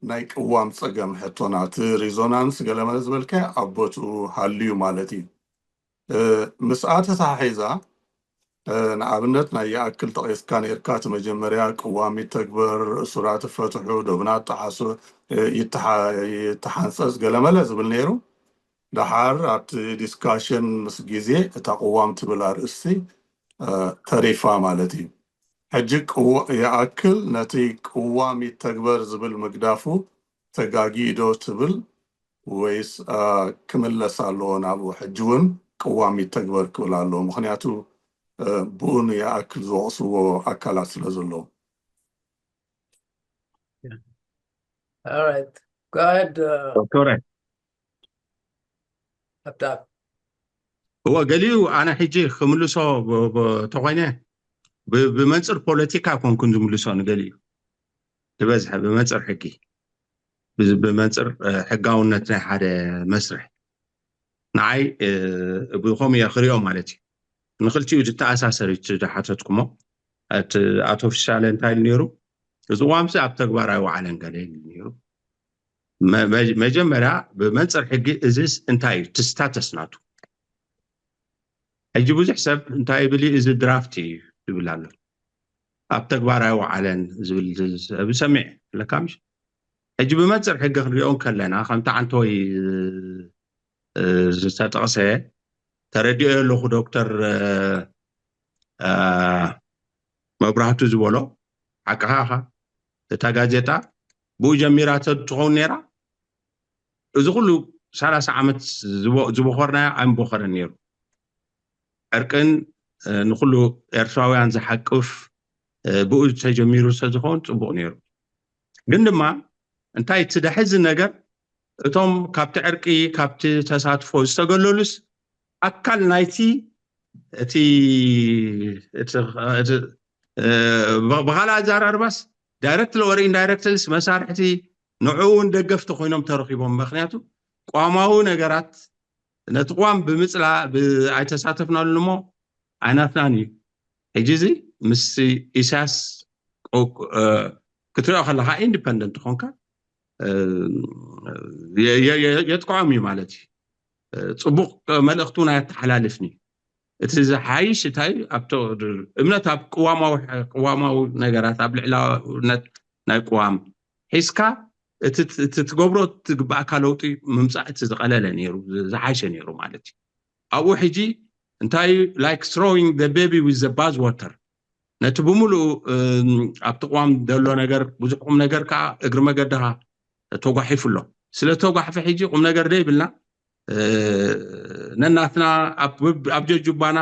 ናይ ቅዋም ፀገም ሕቶና እቲ ሪዞናንስ ገለመለ ዝበልካ ኣብ ቦትኡ ሃልዩ ማለት እዩ ምስኣ ተተሓሒዛ ንኣብነት ናይ ይኣክል ጠቒስካ ነርካ እቲ መጀመርያ ቅዋም ይተግበር እሱራት ይፈትሑ ዶብና ኣጠዓሱ ይተሓንፀፅ ገለመለ ዝብል ነይሩ ደሓር ኣብቲ ዲስካሽን ምስ ግዜ እታ ቅዋም ትብል ኣርእስቲ ተሪፋ ማለት እዩ ሕጂ ይኣክል ነቲ ቅዋም ይተግበር ዝብል ምግዳፉ ተጋጊዶ ትብል ወይስ ክምለስ ኣለዎ ናብኡ ሕጂ እውን ቅዋም ይተግበር ክብል ኣለዎ ምክንያቱ ብኡ ንይኣክል ዝወቕስዎ ኣካላት ስለ ዘለዉ All right. Go ahead. Uh, ዶክተረ Abdab. እወ ገሊኡ ኣነ ሕጂ ክምልሶ ተኮይነ ብመንፅር ፖለቲካ ኮንኩን ዝምልሶ ንገሊኡ ዝበዝሐ ብመንፅር ሕጊ ብመንፅር ሕጋውነት ናይ ሓደ መስርሕ ንዓይ ብከምኡ እየ ክሪኦ ማለት እዩ ንክልቲኡ ዝተኣሳሰር እዩ ዝሓተትኩሞ እቲ ኣቶ ፍሻለ እንታይ ኢሉ ነይሩ እዚ ዋምሲ ኣብ ተግባር ኣይወዓለን ገለ ኢሉ ነይሩ መጀመርያ ብመንፅር ሕጊ እዚስ እንታይ እዩ እቲ ስታተስ ናቱ ሕጂ ብዙሕ ሰብ እንታይ ይብል እዚ ድራፍት እዩ ዝብል ኣሎ ኣብ ተግባር ኣይወዓለን ዝብል ሰብ ሰሚዕ ኣለካ ምሽ ሕጂ ብመንፅር ሕጊ ክንሪኦ ከለና ከምቲ ዓንተወይ ዝተጠቕሰ ተረዲኦ ኣለኹ ዶክተር መብራህቱ ዝበሎ ሓቅኻ እታ ጋዜጣ ብኡ ጀሚራ ትኸውን ነይራ እዚ ኩሉ ሰላሳ ዓመት ዝበኾርናዮ ኣይምቦኸረን ነይሩ ዕርቅን ንኩሉ ኤርትራውያን ዝሓቅፍ ብኡ ተጀሚሩ ስለዝኸውን ፅቡቅ ነይሩ ግን ድማ እንታይ እቲ ደሕዚ ነገር እቶም ካብቲ ዕርቂ ካብቲ ተሳትፎ ዝተገለሉስ ኣካል ናይቲ እቲ ብካልእ ኣዘራርባስ ዳይረክትሊ ወር ኢንዳይረክትሊስ መሳርሕቲ ንዕኡ እውን ደገፍቲ ኮይኖም ተረኪቦም ምክንያቱ ቅዋማዊ ነገራት ነቲ ቅዋም ብምፅላ ኣይተሳተፍናሉ እሞ ኣይናትናን እዩ ሕጂ እዚ ምስ ኢሳያስ ክትሪኦ ከለካ ኢንዲፐንደንት ትኾንካ የጥቅዖም እዩ ማለት እዩ ፅቡቅ መልእክቲ እውን ኣየተሓላልፍን እዩ እቲ ዝሓይሽ እንታይ ኣብቶ እምነት ኣብ ቅዋማዊ ቅዋማዊ ነገራት ኣብ ልዕላውነት ናይ ቅዋም ሒዝካ እቲ ትገብሮ ትግባእካ ለውጢ ምምፃእ እቲ ዝቀለለ ነይሩ ዝሓይሸ ነይሩ ማለት እዩ ኣብኡ ሕጂ እንታይ እዩ like throwing the baby with the bath water። ነቲ ብምሉእ ኣብቲ ቅዋም ዘሎ ነገር ብዙሕ ቁም ነገር ከዓ እግሪ መገድኻ ተጓሒፉ ኣሎ። ስለ ተጓሕፈ ሕጂ ቁም ነገር ዘይብልና ነናትና ኣብ ጀጁባና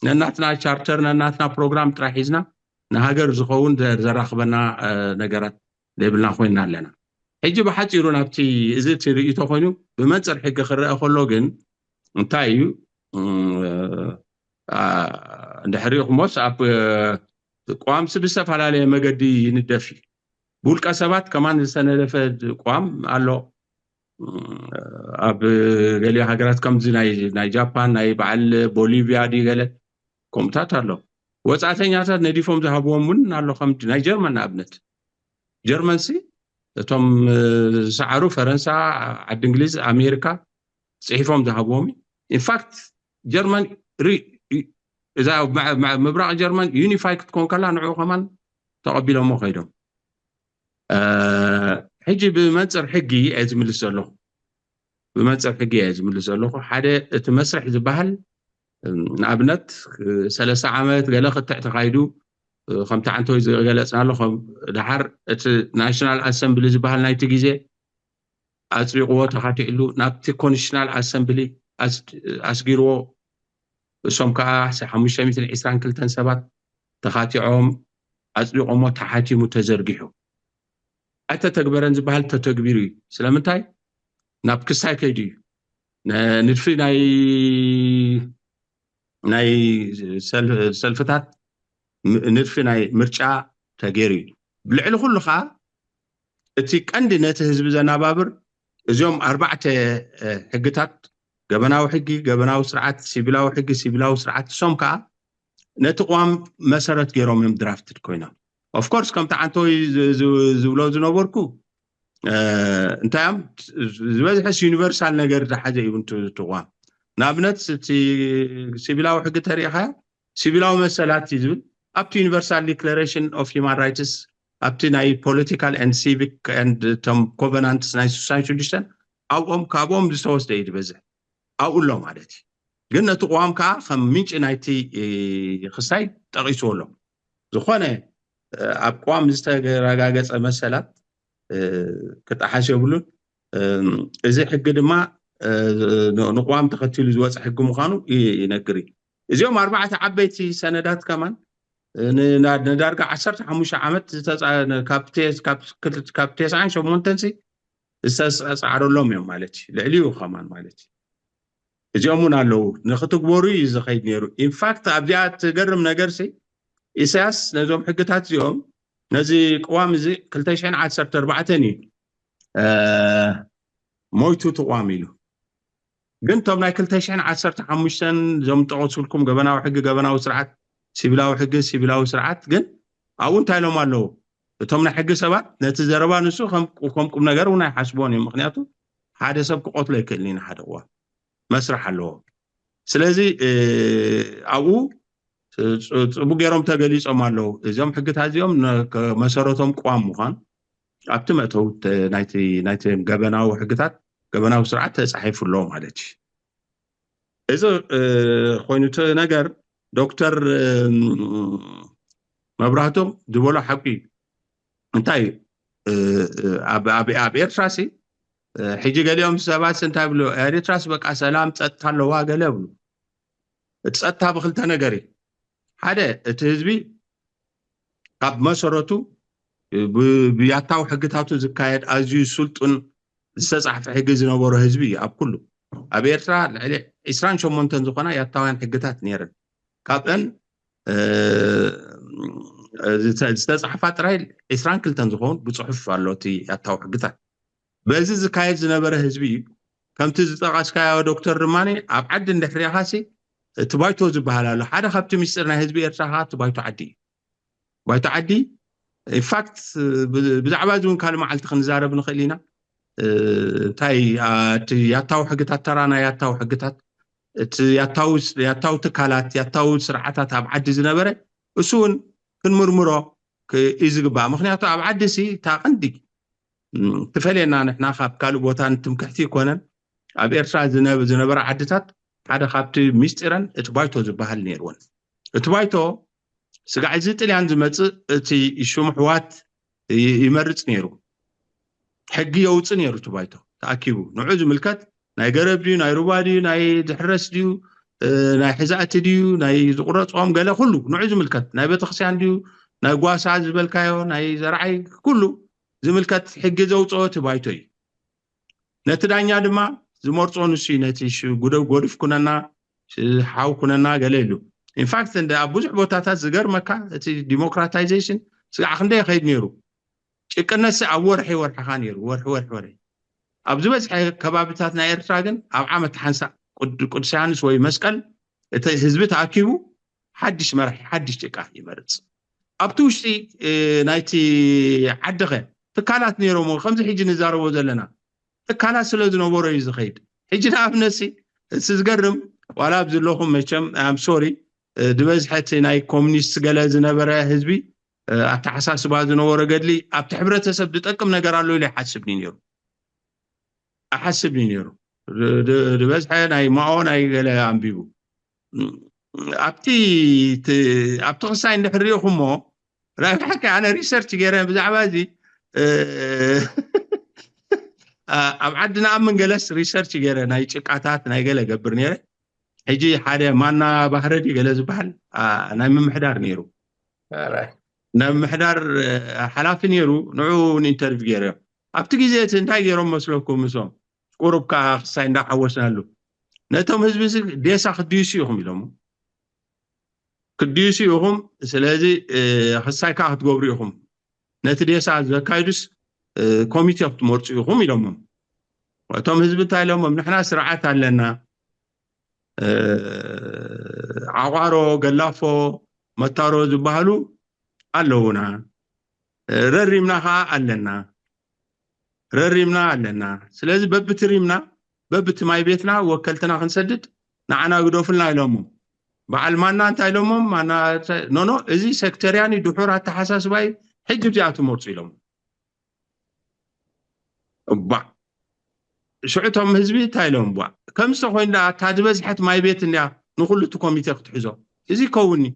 ነናትና ቻርተር ነናትና ፕሮግራም ጥራይ ሒዝና ንሃገር ዝኸውን ዘራኽበና ነገራት ዘይብልና ኮይና ኣለና። ሕጂ ብሓፂሩ ናብቲ እዚ እቲ ርእይቶ ኮይኑ ብመንፅር ሕጊ ክረአ ከሎ ግን እንታይ እዩ? እንድሕሪኹሞስ ኣብ ቅዋምሲ ብዝተፈላለየ መገዲ ይንደፍ እዩ። ብውልቀ ሰባት ከማን ዝተነደፈ ቅዋም ኣሎ። ኣብ ገሊኡ ሃገራት ከምዚ ናይ ጃፓን ናይ በዓል ቦሊቪያ ድዩ ገለ ከምኡታት ኣሎ። ወፃእተኛታት ነዲፎም ዝሃብዎም እውን ኣሎ። ከም ናይ ጀርመን ንኣብነት ጀርመንሲ እቶም ዝሰዓሩ ፈረንሳ፣ ዓዲ እንግሊዝ፣ ኣሜሪካ ፅሒፎም ዝሃብዎም። ኢንፋክት ጀርመን እዛ ምብራቕ ጀርመን ዩኒፋይ ክትኮን ከላ ንዕኡ ከማን ተቐቢሎሞ ከይዶም። ሕጂ ብመንፅር ሕጊ እየ ዝምልስ ዘለኹ። ብመንፅር ሕጊ እየ ዝምልስ ዘለኹ። ሓደ እቲ መስርሕ ዝበሃል ንኣብነት ሰለስተ ዓመት ገለ ክትዕ ተኻይዱ ከምቲ ዓንተወይ ዝገለፅናሉ ከም ድሓር እቲ ናሽናል ኣሰምብሊ ዝበሃል ናይቲ ግዜ ኣፅዲቕዎ ተኻቲዕሉ ናብቲ ኮንስቲቱሽናል ኣሰምብሊ ኣስጊርዎ እሶም ከዓ ሓሙሽተ ሚእትን ዕስራን ክልተን ሰባት ተኻቲዖም ኣፅዲቖሞ ተሓቲሙ ተዘርጊሑ ኣይተተግበረን ዝበሃል ተተግቢሩ እዩ። ስለምንታይ ናብ ክሳይ ከይዱ እዩ። ንድፊ ናይ ናይ ሰልፍታት ንድፊ ናይ ምርጫ ተገይሩ እዩ። ብልዕሊ ኩሉ ከዓ እቲ ቀንዲ ነቲ ህዝቢ ዘናባብር እዚኦም ኣርባዕተ ሕግታት ገበናዊ ሕጊ፣ ገበናዊ ስርዓት፣ ሲቪላዊ ሕጊ፣ ሲቪላዊ ስርዓት እሶም ከዓ ነቲ ቅዋም መሰረት ገይሮም እዮም ድራፍትድ ኮይኖም። ኦፍኮርስ ከምቲ ዓንተወይ ዝብሎ ዝነበርኩ እንታይ እዮም ዝበዝሐስ ዩኒቨርሳል ነገር ዝሓዘ እዩ እቲ ቅዋም። ንኣብነት እቲ ሲቪላዊ ሕጊ ተሪኢኻዮ ሲቪላዊ መሰላት እዩ ዝብል ኣብቲ ዩኒቨርሳል ዲክላሬሽን ኦፍ ሂማን ራይትስ ኣብቲ ናይ ፖለቲካል ኤንድ ሲቪክ ኤንድ ቶም ኮቨናንትስ ናይ ስሳን ሽዱሽተን ኣብኦም ካብኦም ዝተወስደ እዩ ዝበዝሕ ኣብኡ ኣሎ ማለት እዩ። ግን ነቲ ቅዋም ከዓ ከም ምንጪ ናይቲ ክሳይ ጠቒስዎ ኣሎ። ዝኾነ ኣብ ቅዋም ዝተረጋገፀ መሰላት ክጠሓስ የብሉን። እዚ ሕጊ ድማ ንቅዋም ተኸቲሉ ዝወፀ ሕጊ ምዃኑ ይነግር እዩ። እዚኦም ኣርባዕተ ዓበይቲ ሰነዳት ከማን ንዳርጋ ዓሰርተ ሓሙሽተ ዓመት ካብ ተስዓን ሸሞንተን ዝተፃዕረሎም እዮም ማለት እዩ። ልዕሊኡ ከማን ማለት እዩ። እዚኦም እውን ኣለዉ ንክትግበሩ እዩ ዝኸይድ ነይሩ። ኢንፋክት ኣብዚኣ ትገርም ነገር ሲ ኢሳያስ ነዞም ሕግታት እዚኦም ነዚ ቅዋም እዚ ክልተ ሽሕን ዓሰርተ ኣርባዕተን እዩ ሞይቱ ትቋም ኢሉ። ግን እቶም ናይ ክልተ ሽሕን ዓሰርተ ሓሙሽተን እዞም ጠቐሱልኩም ገበናዊ ሕጊ፣ ገበናዊ ስርዓት፣ ሲቪላዊ ሕጊ፣ ሲቪላዊ ስርዓት ግን ኣብኡ እንታይ ኢሎም ኣለዉ? እቶም ናይ ሕጊ ሰባት ነቲ ዘረባ ንሱ ከም ቁም ነገር እውን ኣይሓስቦን እዮም። ምክንያቱ ሓደ ሰብ ክቐትሎ ኣይክእልን ኢና ሓደ ቅዋም መስርሕ ኣለዎ። ስለዚ ኣብኡ ፅቡቅ ገይሮም ተገሊፆም ኣለዉ። እዚኦም ሕግታት እዚኦም መሰረቶም ቅዋም ምኳን ኣብቲ መእተዊ ናይቲ ገበናዊ ሕግታት ገበናዊ ስርዓት ተፃሒፉ ኣሎ ማለት እዩ። እዚ ኮይኑ እቲ ነገር ዶክተር መብራህቶም ዝበሎ ሓቂ እዩ። እንታይ እዩ ኣብ ኤርትራ ሲ ሕጂ ገሊኦም ሰባት እንታይ ብሉ ኤርትራስ በቃ ሰላም ፀጥታ ኣለዋ ገለ ብሉ። እቲ ፀጥታ ብክልተ ነገር እዩ። ሓደ እቲ ህዝቢ ካብ መሰረቱ ብያታዊ ሕግታቱ ዝካየድ ኣዝዩ ስልጡን ዝተፃሕፈ ሕጊ ዝነበሮ ህዝቢ እዩ። ኣብ ኩሉ ኣብ ኤርትራ ልዕሊ ዕስራን ሸሞንተን ዝኾና ያታውያን ሕግታት ነይረን። ካብአን ዝተፃሕፋ ጥራይ ዕስራን ክልተን ዝኸውን ብፅሑፍ ኣሎ እቲ ያታዊ ሕግታት። በዚ ዝካየድ ዝነበረ ህዝቢ እዩ። ከምቲ ዝጠቐስካዮ ዶክተር ድማ ኣብ ዓዲ እንድሕር ሪኢኻሲ እቲ ባይቶ ዝበሃል ኣሎ። ሓደ ካብቲ ምስጢር ናይ ህዝቢ ኤርትራ ከዓ እቲ ባይቶ ዓዲ እዩ። ባይቶ ዓዲ ኢንፋክት ብዛዕባ እዚ እውን ካልእ መዓልቲ ክንዛረብ ንኽእል ኢና። እንታይ ያታዊ ሕግታት ተራ ናይ ያታዊ ሕግታት እቲ ያታዊ ትካላት ያታዊ ስርዓታት ኣብ ዓዲ ዝነበረ እሱ እውን ክንምርምሮ እዩ ዝግባእ። ምክንያቱ ኣብ ዓዲ ሲ እታ ቀንዲ ትፈልየና ንሕና ካብ ካልእ ቦታ ንትምክሕቲ ይኮነን ኣብ ኤርትራ ዝነበረ ዓድታት ሓደ ካብቲ ሚስጢረን እቲ ባይቶ ዝበሃል ነይርወን። እቲ ባይቶ ስጋዕ እዚ ጥልያን ዝመፅእ እቲ ሽሙ ሕዋት ይ- ይመርፅ ነይሩ። ሕጊ የውፅእ ነይሩ እቲ ባይቶ ተኣኪቡ። ንዑ ዝምልከት ናይ ገረብ ድዩ፣ ናይ ሩባ ድዩ፣ ናይ ዝሕረስ ድዩ፣ እ፣ ናይ ሕዛእቲ ድዩ፣ ናይ ዝቁረፆም ገለ ኩሉ ንዑ ዝምልከት፣ ናይ ቤተክርስትያን ድዩ፣ ናይ ጓሳ ዝበልካዮ፣ ናይ ዘርዓይ ኩሉ ዝምልከት ሕጊ ዘውፅኦ እቲ ባይቶ እዩ። ነቲ ዳኛ ድማ ዝመርፆ ንሱ እዩ። ነቲ ሽ- ጉደ- ጎድፍ ኩነና ሽ- ሓው ኩነና ገለ ኢሉ። ኢንፋክት እንደ ኣብ ብዙሕ ቦታታት ዝገርመካ እቲ ዲሞክራታይዜሽን ስጋዕ ክንደ ይኸይድ ነይሩ። ጭቅነት ኣብ ወርሒ ወርሕኻ ነይሩ፣ ወርሒ ወርሒ ወርሒ። ኣብ ዝበዝሐ ከባብታት ናይ ኤርትራ ግን ኣብ ዓመት ሓንሳእ ቅድ- ቅዱስ ዮሃንስ ወይ መስቀል እቲ ህዝቢ ተኣኪቡ ሓድሽ መራሒ ሓድሽ ጭቃ ይመርፅ። ኣብቲ ውሽጢ እ፣ ናይቲ ዓድኸ ትካላት ነይሮም ከምዚ ሕጂ ንዛረቦ ዘለና ትካላት ስለ ዝነበሮ እዩ ዝኸይድ። ሕጂ ንኣብነሲ እቲ ዝገርም ዋላ ኣብዚ ኣለኹም መቸም ኣም ሶሪ ዝበዝሐ እቲ ናይ ኮሚኒስት ገለ ዝነበረ ህዝቢ እ፣ ኣተሓሳስባ ዝነበሮ ገድሊ ኣብቲ ሕብረተሰብ ዝጠቅም ነገር ኣሎ ኢለ ይሓስብ ነይሩ። ኣሓስብ እዩ ነይሩ። ድ- ድ- ዝበዝሐ ናይ ማኦ ናይ ገለ ኣንቢቡ ኣብቲ ት- ኣብቲ ክሳይ እንድሕር ሪኢኹሞ ናይ ብሓቂ ኣነ ሪሰርች ገይረ ብዛዕባ እዚ እ፣ ኣብ ዓድና ኣብ መንገለስ ሪሰርች ገይረ ናይ ጭቃታት ናይ ገለ ገብር ነይረ። ሕጂ ሓደ ማና ባህረ ድዩ ገለ ዝበሃል ኣ፣ ናይ ምምሕዳር ነይሩ ናይ ምምሕዳር እ፣ ሓላፊ ነይሩ። ንዑ ኢንተርቪው ገይረ ኣብቲ ግዜ እቲ እንታይ ገይሮም መስለኩም? ምስኦም ቁሩብ ከዓ ክሳይ እንዳሓወስናሉ ነቶም ህዝቢ እዚ ዴሳ ክድይሱ ኢኹም ኢሎም ክድይሱ ኢኹም። ስለዚ እ፣ ክሳይ ከዓ ክትገብሩ ኢኹም። ነቲ ዴሳ ዘካይዱስ እ፣ ኮሚቴ ክትመርፁ ኢኹም ኢሎሞም። እቶም ህዝቢ እንታይ ኢሎሞም? ንሕና ስርዓት ኣለና። እ፣ ዓቋሮ፣ ገላፎ፣ መታሮ ዝበሃሉ ኣለውና። እ፣ ረሪምና ከዓ ኣለና። ረሪምና ኣለና። ስለዚ በብቲ ሪምና በብቲ ማይ ቤትና ወከልትና ክንሰድድ ንዓና ግደፉልና ኢሎሞም። በዓል ማና እንታይ ኢሎሞም? ማና ኖኖ እዚ ሴክተርያን እዩ፣ ድሑር ኣተሓሳስባ እዩ። ሕጂ እዚኣ ትመርፁ ኢሎም። እባ ሽዑ እቶም ህዝቢ እንታይ ኢሎም? ቧ ከምዚ ተኮይኑ ደኣ እታ ዝበዝሐት ማይ ቤት እንድያ ንኩሉ እቲ ኮሚቴ ክትሕዞ እዚ ይከውንኒ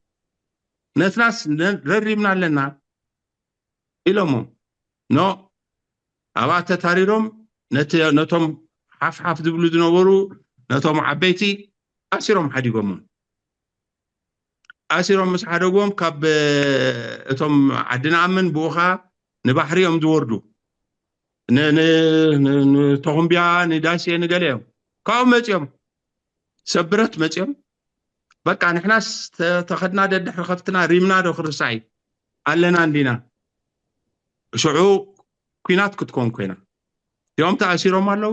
ነትናስ ነ- ረሪምና ኣለና ኢሎሞም። ኖ ኣብኣ ተታሪሮም ነቲ ነቶም ሓፍሓፍ ዝብሉ ዝነበሩ ነቶም ዓበይቲ ኣሲሮም ሓዲጎሞም። ኣሲሮም ምስ ሓደግዎም ካብ እቶም ዓዲ ንኣምን ብኡ ኸዓ ንባሕሪ እዮም ዝወርዱ። ን- ን- ን- ንተኹምብያ ንዳሴ ንገለ እዮም ካብኡ መፂኦም ሰብ ብረት መፂኦም በቃ ንሕናስ ተ- ተኸድና ደድሕሪ ከብትና ሪምና ዶ ክርሳዕ እዩ ኣለና እንዲና ሽዑ ኩናት ክትኮን ኮይና እቲኦም ተኣሲሮም ኣለዉ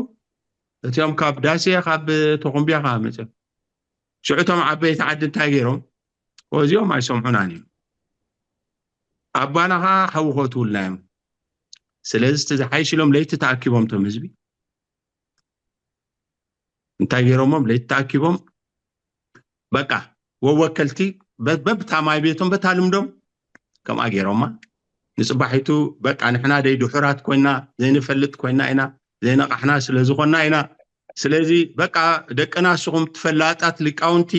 እቲኦም ካብ ዳሴ ካብ ተኹምብያ ከዓ መፂኦም ሽዑ እቶም ዓበይቲ ዓዲ እንታይ ገይሮም እዚኦም ኣይሰምዑናን እዮም ኣባና ከዓ ሓዊ ከእትውልና እዮም ስለዚ እቲ ዝሓይሽ ኢሎም ለይቲ ተኣኪቦም እቶም ህዝቢ እንታይ ገይሮሞም ለይቲ ተኣኪቦም በቃ ወወከልቲ በብታ ማይ ቤቶም በታ ልምዶም ከምኣ ገይሮማ ንፅባሒቱ በቃ ንሕና ደይ ድሑራት ኮይና ዘይንፈልጥ ኮይና ኢና ዘይነቃሕና ስለዝኮና ኢና ስለዚ በቃ ደቅና ንስኹም ትፈላጣት ሊቃውንቲ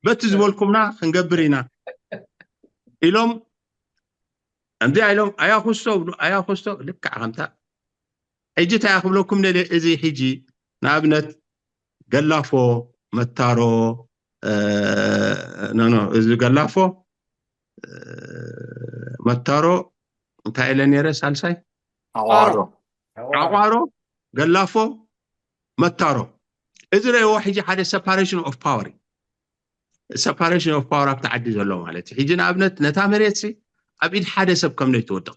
በቲ ዝበልኩምና ክንገብር ኢና ኢሎም እንዲያ ኢሎም ኣያኩስቶ ብሉ ኣያኩስቶ ልክዕ ከምታ ሕጂ እንታይ ክብለኩም ደልየ እዚ ሕጂ ንኣብነት ገላፎ መታሮ ኖ ኖ እዚ ገላፎ መታሮ እንታይ ኢለ ነይረ ሳልሳይ ዓቋሮ ዓቋሮ ገላፎ መታሮ እዚ ረእዎ ሕጂ ሓደ separation of power separation of power ኣብቲ ዓዲ ዘሎ ማለት እዩ ሕጂ ንኣብነት ነታ መሬት ሲ ኣብ ኢድ ሓደ ሰብ ከም ነይትወድቕ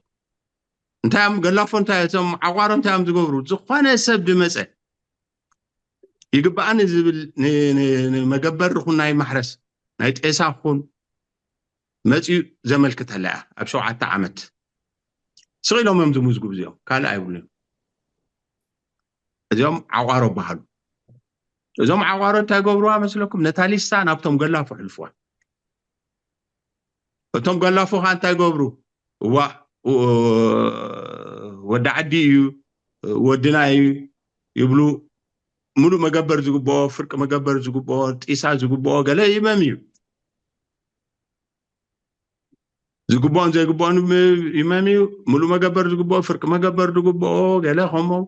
እንታይ እዮም ገላፎ እንታይ እቶም ዓቋሮ እንታይ እዮም ዝገብሩ ዝኾነ ሰብ ዝመፀ ይግባኣኒ ዝብል ንመገበር ኹን ናይ ማሕረስ ናይ ጤሳ ኹን መፅኡ ዘመልክተላ እያ ኣብ ሸውዓተ ዓመት ስቕ ኢሎም እዮም ዝምዝግቡ እዚኦም ካልእ ኣይብሉን እዚኦም ዓቋሮ በሃሉ እዞም ዓቋሮ እንታይ ገብርዋ መስለኩም ነታ ሊስታ ናብቶም ገላፎ ሕልፍዋ እቶም ገላፎ ከዓ እንታይ ገብሩ እዋ ወዲ ዓዲ እዩ ወድና እዩ ይብሉ ሙሉእ መገበር ዝግብኦ፣ ፍርቂ መገበር ዝግብኦ፣ ጢሳ ዝግብኦ ገለ ይመም እዩ። ዝግብኦን ዘይግብኦን ይመም እዩ። ሙሉእ መገበር ዝግብኦ፣ ፍርቂ መገበር ዝግብኦ ገለ ከምኡ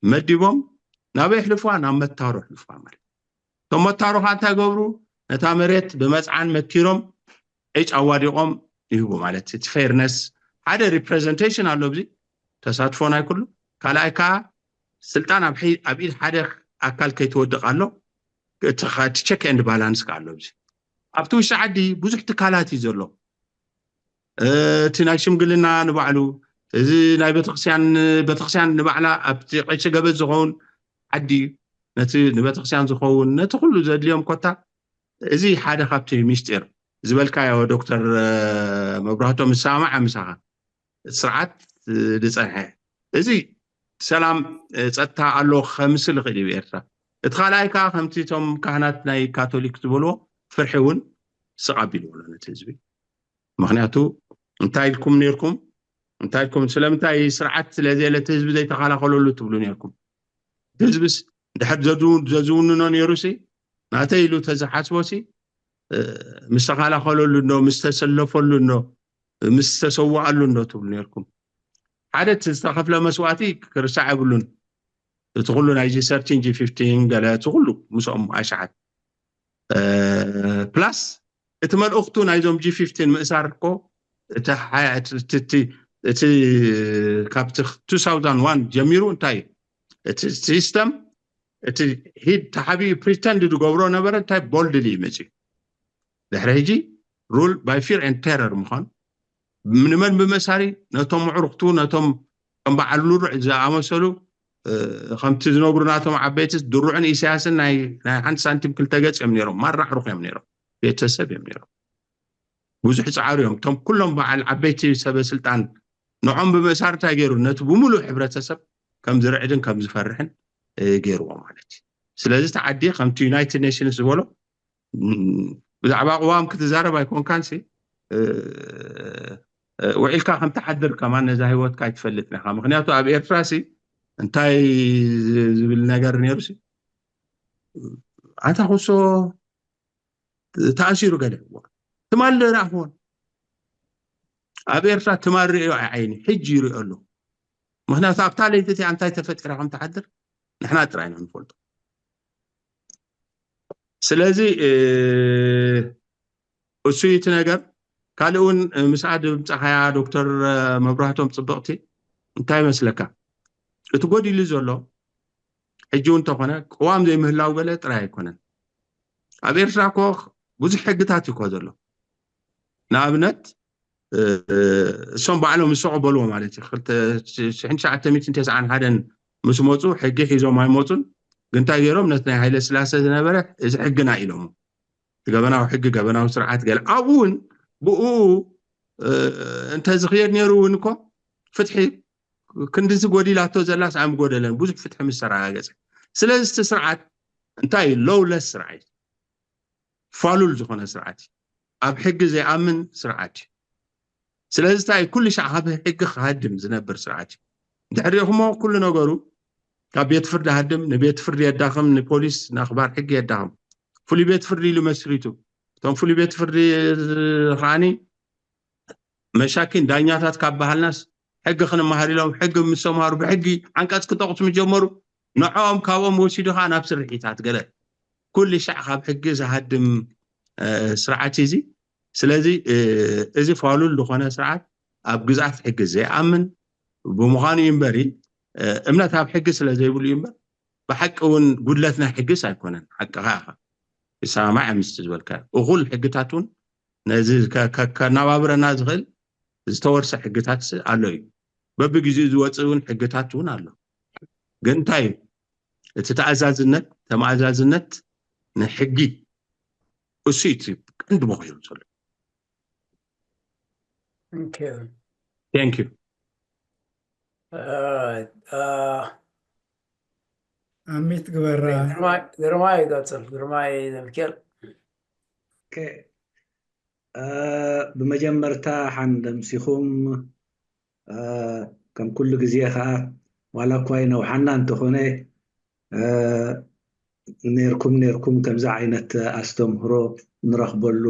መዲቦም ናብ የሕልፍዋ፣ ናብ መታሮ የሕልፍዋ ማለት። እቶም መታሮ ከዓ እንታይ ገብሩ? ነታ መሬት ብመፅዓን መቲሮም ዕጭ ኣዋዲቖም ይህቡ ማለት። እቲ ፌርነስ ሓደ ሪፕሬዘንቴሽን ኣሎ ኣብዚ ተሳትፎ ናይ ኩሉ። ካልኣይ ከዓ ስልጣን ኣብ ኢድ ሓደ ኣካል ከይትወድቕ ኣሎ። እቲ ቸክ ኤንድ ባላንስ ከዓ ኣሎ ኣብዚ። ኣብቲ ውሽጢ ዓዲ ብዙሕ ትካላት እዩ ዘሎ። እቲ ናይ ሽምግልና ንባዕሉ፣ እዚ ናይ ቤተክርስቲያን ቤተክርስቲያን ንባዕላ ኣብቲ ቀሺ ገበዝ ዝኸውን ዓዲ እዩ። ነቲ ንቤተክርስቲያን ዝኸውን ነቲ ኩሉ ዘድልዮም ኮታ፣ እዚ ሓደ ካብቲ ሚስጢር ዝበልካዮ ዶክተር መብራህቶ ምስማማዕ ምሳኻ። ስርዓት ዝፀንሐ እዚ ሰላም ጸጥታ ኣሎ ከምስል ይኽእል እዩ ኤርትራ። እቲ ካልኣይ ከዓ ከምቲ እቶም ካህናት ናይ ካቶሊክ ዝበልዎ ፍርሒ እውን ስቕ ኣቢልዎ ኣሎ ነቲ ህዝቢ። ምክንያቱ እንታይ ኢልኩም ነርኩም እንታይ ኢልኩም ስለምንታይ ስርዓት ስለዘየለ እቲ ህዝቢ ዘይተኸላኸለሉ ትብሉ ነርኩም። ህዝብስ ድሕር ዘዝውንኖ ነይሩ ሲ ናተይ ኢሉ ተዝሓስቦ ሲ ምስ ተኸላኸለሉ እንዶ ምስ ተሰለፈሉ እንዶ ምስ ተሰዋኣሉ እንዶ ትብሉ ነርኩም። ሓደ እቲ ዝተኸፍለ መስዋእቲ ክርሳዕ የብሉን። እቲ ኩሉ ናይዚ ሰርቲን ጂ ፊፍቲን ገለ እቲ ኩሉ ምስኦም ኣሽሓት ፕላስ እቲ መልእኽቱ ናይዞም ጂ ፊፍቲን ምእሳር እኮ እቲ ካብቲ ቱ ታውዘንድ ዋን ጀሚሩ እንታይ እዩ እቲ ሲስተም እቲ ሂድ ተሓቢኡ ፕሪተንድ ዝገብሮ ነበረ እንታይ ቦልድሊ ይመፅእ ድሕሪ ሕጂ ሩል ባይ ፊር ኤንድ ቴረር ምዃኑ ንመን ብመሳሪ ነቶም ምዕሩኽቱ ነቶም ከም በዓል ሉሩዕ ዝኣመሰሉ ከምቲ ዝነግሩ ናቶም ዓበይትስ ድሩዕን ኢሳያስን ናይ ሓንቲ ሳንቲም ክልተ ገፅ እዮም ነይሮም። ማራ ዕሩኽ እዮም ነይሮም። ቤተሰብ እዮም ነይሮም። ብዙሕ ፃዕሩ እዮም። እቶም ኩሎም በዓል ዓበይቲ ሰበ ስልጣን ንዖም ብምእሳር እንታይ ገይሩ ነቲ ብምሉእ ሕብረተሰብ ከም ዝርዕድን ከም ዝፈርሕን ገይርዎ ማለት እዩ። ስለዚ እቲ ዓዲ ከምቲ ዩናይትድ ኔሽንስ ዝበሎ ብዛዕባ ቅዋም ክትዛረብ ኣይኮንካን ሲ ውዒልካ ከም ትሓድር ከማን ነዛ ህይወትካ ኣይትፈልጥን ኢኻ። ምክንያቱ ኣብ ኤርትራ ሲ እንታይ ዝብል ነገር ነይሩ ሲ ኣንታ ኩሶ ተኣሲሩ ገለ ትማል ዶ ይረኣኽዎን ኣብ ኤርትራ ትማል ርእዮ ኣይዓይኒ ሕጂ ይርእዮ ኣለኹ። ምክንያቱ ኣብታ ለይቲ እቲኣ እንታይ ተፈጢራ ከም ትሓድር ንሕና ጥራይ ኢና ንፈልጦ። ስለዚ እሱ እቲ ነገር ካልእ እውን ምስኣ ድምፃኻያ ዶክተር መብራህቶም ፅብቕቲ እንታይ ይመስለካ እቲ ጎዲሉ ዘሎ ሕጂ እውን እንተኾነ ቅዋም ዘይምህላው ገለ ጥራይ ኣይኮነን። ኣብ ኤርትራ እኮ ብዙሕ ሕግታት እዩ እኮ ዘሎ። ንኣብነት እሶም ባዕሎም ዝሰቆበልዎ ማለት እዩ። ክልተ ሽሕን ትሽዓተ ሚእትን ተስዓን ሓደን ምስ መፁ ሕጊ ሒዞም ኣይመፁን። ግን እንታይ ገይሮም ነቲ ናይ ሃይለ ስላሰ ዝነበረ እዚ ሕግና ኢሎሞ። ገበናዊ ሕጊ ገበናዊ ስርዓት ገለ ኣብኡ እውን ብኡ እንተዝኽየድ ነይሩ እውን እኮ ፍትሒ ክንድዚ ጎዲላቶ ዘላስ ኣይምጎደለን ብዙሕ ፍትሒ ምስ ተረጋገፀ። ስለዚ እቲ ስርዓት እንታይ እዩ? ሎውለስ ስርዓት እዩ። ፋሉል ዝኾነ ስርዓት እዩ። ኣብ ሕጊ ዘይኣምን ስርዓት እዩ። ስለዚ እንታይ ኩሉ ሻዕ ካብ ሕጊ ክሃድም ዝነብር ስርዓት እዩ። እንድሕር ሪኢኹሞ ኩሉ ነገሩ ካብ ቤት ፍርዲ ሃድም ንቤት ፍርዲ የዳኽም ንፖሊስ ንኣኽባር ሕጊ የዳኽም። ፍሉይ ቤት ፍርዲ ኢሉ መስሪቱ እቶም ፍሉይ ቤት ፍርዲ ከዓኒ መሻኪን ዳኛታት ካብ በሃልናስ ሕጊ ክንመሃር ኢሎም ሕጊ ምስ ተምሃሩ ብሕጊ ዓንቀፅ ክጠቕሱ ምስ ጀመሩ ንዕኦም ካብኦም ወሲዱ ከዓ ናብ ስርሒታት ገለ ኩሉ ሻዕ ካብ ሕጊ ዝሃድም ስርዓት እዩ እዚ። ስለዚ እዚ ፋሉል ዝኾነ ስርዓት ኣብ ግዝኣት ሕጊ ዘይኣምን ብምዃኑ እዩ እምበሪ እምነት ኣብ ሕጊ ስለ ዘይብሉ እዩ እምበር ብሓቂ እውን ጉድለት ናይ ሕግስ ኣይኮነን። ሓቅኻ ኢኻ ይሰማማዕ ምስቲ ዝበልካ እኹል ሕግታት እውን ነዚ ከናባብረና ዝኽእል ዝተወርሰ ሕግታት ኣሎ እዩ። በብግዜኡ ዝወፅእ እውን ሕግታት እውን ኣሎ። ግን እንታይ እዩ እቲ ተኣዛዝነት ተመኣዛዝነት ንሕጊ እሱ እዩ ቀንዲ መኾይኑ ዘሎ። Thank you። ኣሚት ግበራ። ግርማይ ይቀፅል። ግርማይ ዘምኬል። ብመጀመርታ ሓንደምሲኹም ከም ኩሉ ግዜ ከዓ ዋላ እኳ ይነውሓና እንተኾነ ነርኩም ነርኩም ከምዚ ዓይነት ኣስተምህሮ ንረኽበሉ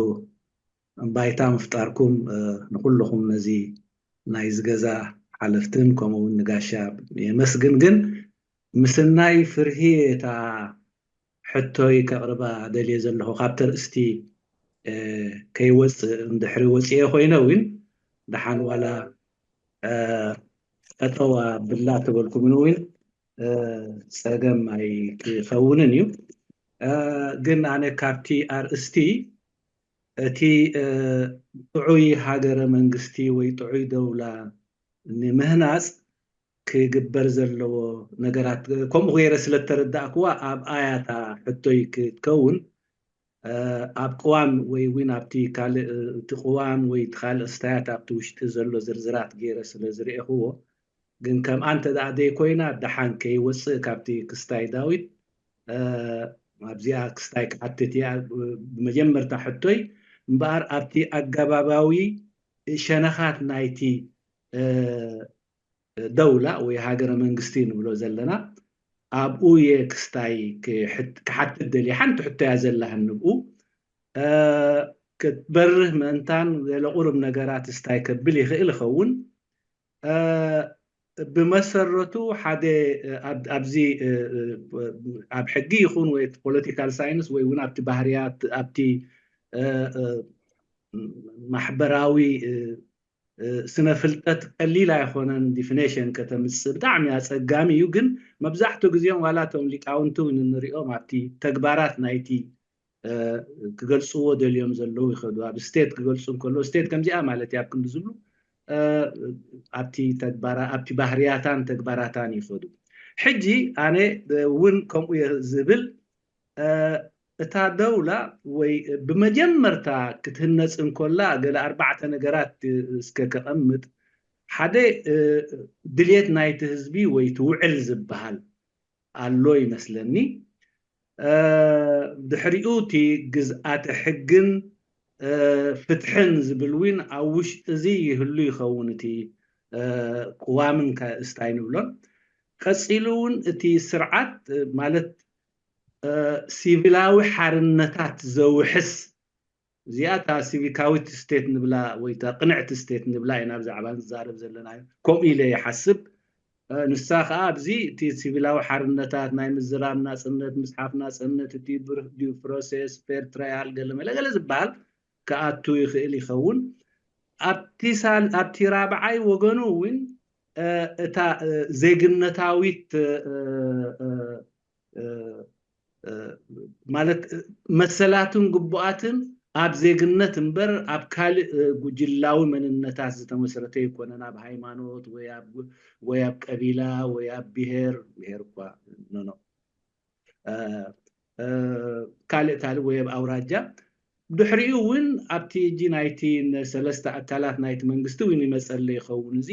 ባይታ ምፍጣርኩም ንኩልኹም ነዚ ናይ ዝገዛ ሓለፍትን ከምኡ እውን ንጋሻ የመስግን። ግን ምስናይ ፍርሂ እታ ሕቶይ ከቕርባ ደልየ ዘለኹ ካብ ተርእስቲ ከይወፅእ እንድሕሪ ወፅኤ ኮይነ እውን ደሓን ዋላ ጠጠዋ ብላ ተበልኩምን እውን ፀገም ኣይክኸውንን እዩ። ግን ኣነ ካብቲ ኣርእስቲ እቲ ጥዑይ ሃገረ መንግስቲ ወይ ጥዑይ ደውላ ንምህናፅ ክግበር ዘለዎ ነገራት ከምኡ ገይረ ስለ እተረዳእክዋ ኣብ ኣያታ ሕቶይ ክትከውን ኣብ ቅዋም ወይ እውን ኣብቲ ካልእ እቲ ቅዋም ወይ ካልእ ስታያት ኣብቲ ውሽጢ ዘሎ ዝርዝራት ገይረ ስለ ዝርእኽዎ ግን ከምኣ እንተ ደኣ ዘይኮይና ደሓን ከይወፅእ ካብቲ ክስታይ ዳዊት ኣብዚኣ ክስታይ ክሓትት እያ ብመጀመርታ ሕቶይ እምበኣር ኣብቲ ኣገባባዊ ሸነኻት ናይቲ ደውላ ወይ ሃገረ መንግስቲ ንብሎ ዘለና ኣብኡ እየ ክስታይ ክሓትት ደልየ ሓንቲ ሕቶ እያ ዘላህን ንብኡ ክትበርህ ምእንታን ገለ ቁሩብ ነገራት ስታይ ከብል ይኽእል ይኸውን ብመሰረቱ ሓደ ኣብዚ ኣብ ሕጊ ይኹን ወይ ፖለቲካል ሳይንስ ወይ እውን ኣብቲ ባህርያት ኣብቲ ማሕበራዊ ስነ ፍልጠት ቀሊል ኣይኮነን definition ከተምፅእ ብጣዕሚ ኣፀጋሚ እዩ ግን መብዛሕትኡ ግዜም ዋላ እቶም ሊቃውንቲ እውን እንሪኦም ኣብቲ ተግባራት ናይቲ ክገልፅዎ ደልዮም ዘለዉ ይኸዱ ኣብ state ክገልፁ እንከለዉ state ከምዚኣ ማለት እዩ ኣብ ክንዲ ዝብሉ ኣብቲ ተግባራ ኣብቲ ባህርያታን ተግባራታን ይኸዱ ሕጂ ኣነ እውን ከምኡ ዝብል እታ ደውላ ወይ ብመጀመርታ ክትህነፅ እንኮላ ገለ ኣርባዕተ ነገራት እስከ ከቐምጥ ሓደ ድልየት ናይቲ ህዝቢ ወይ ትውዕል ዝበሃል ኣሎ ይመስለኒ ድሕሪኡ እቲ ግዝኣተ ሕግን ፍትሕን ዝብል እውን ኣብ ውሽጢ እዚ ይህሉ ይኸውን እቲ ቅዋምን እስታይ ንብሎን ቀፂሉ እውን እቲ ስርዓት ማለት ሲቪላዊ ሓርነታት ዘውሕስ እዚኣ እታ ሲቪካዊት ስቴት ንብላ ወይ እታ ቅንዕቲ ስቴት ንብላ ኢና ብዛዕባ ንዛረብ ዘለና ከምኡ ኢለ ይሓስብ ንሳ ከዓ ኣብዚ እቲ ሲቪላዊ ሓርነታት ናይ ምዝራብ ናፅነት ምስሓፍ ናፅነት እቲ ዲው ፕሮሴስ ፌር ትራያል ገለ መለ ገለ ዝበሃል ክኣቱ ይኽእል ይኸውን ኣብቲ ሳል ኣብቲ ራብዓይ ወገኑ እውን እታ ዜግነታዊት ማለት መሰላትን ግቡኣትን ኣብ ዜግነት እምበር ኣብ ካልእ ጉጅላዊ መንነታት ዝተመስረተ ኣይኮነን ኣብ ሃይማኖት ወይ ኣብ ቀቢላ ወይ ኣብ ብሄር ብሄር እኳ ኖኖ ካልእ ካልእ ወይ ኣብ ኣውራጃ ድሕሪኡ እውን ኣብቲ እጂ ናይቲ ሰለስተ ኣካላት ናይቲ መንግስቲ እውን ይመፀለ ይኸውን እዚ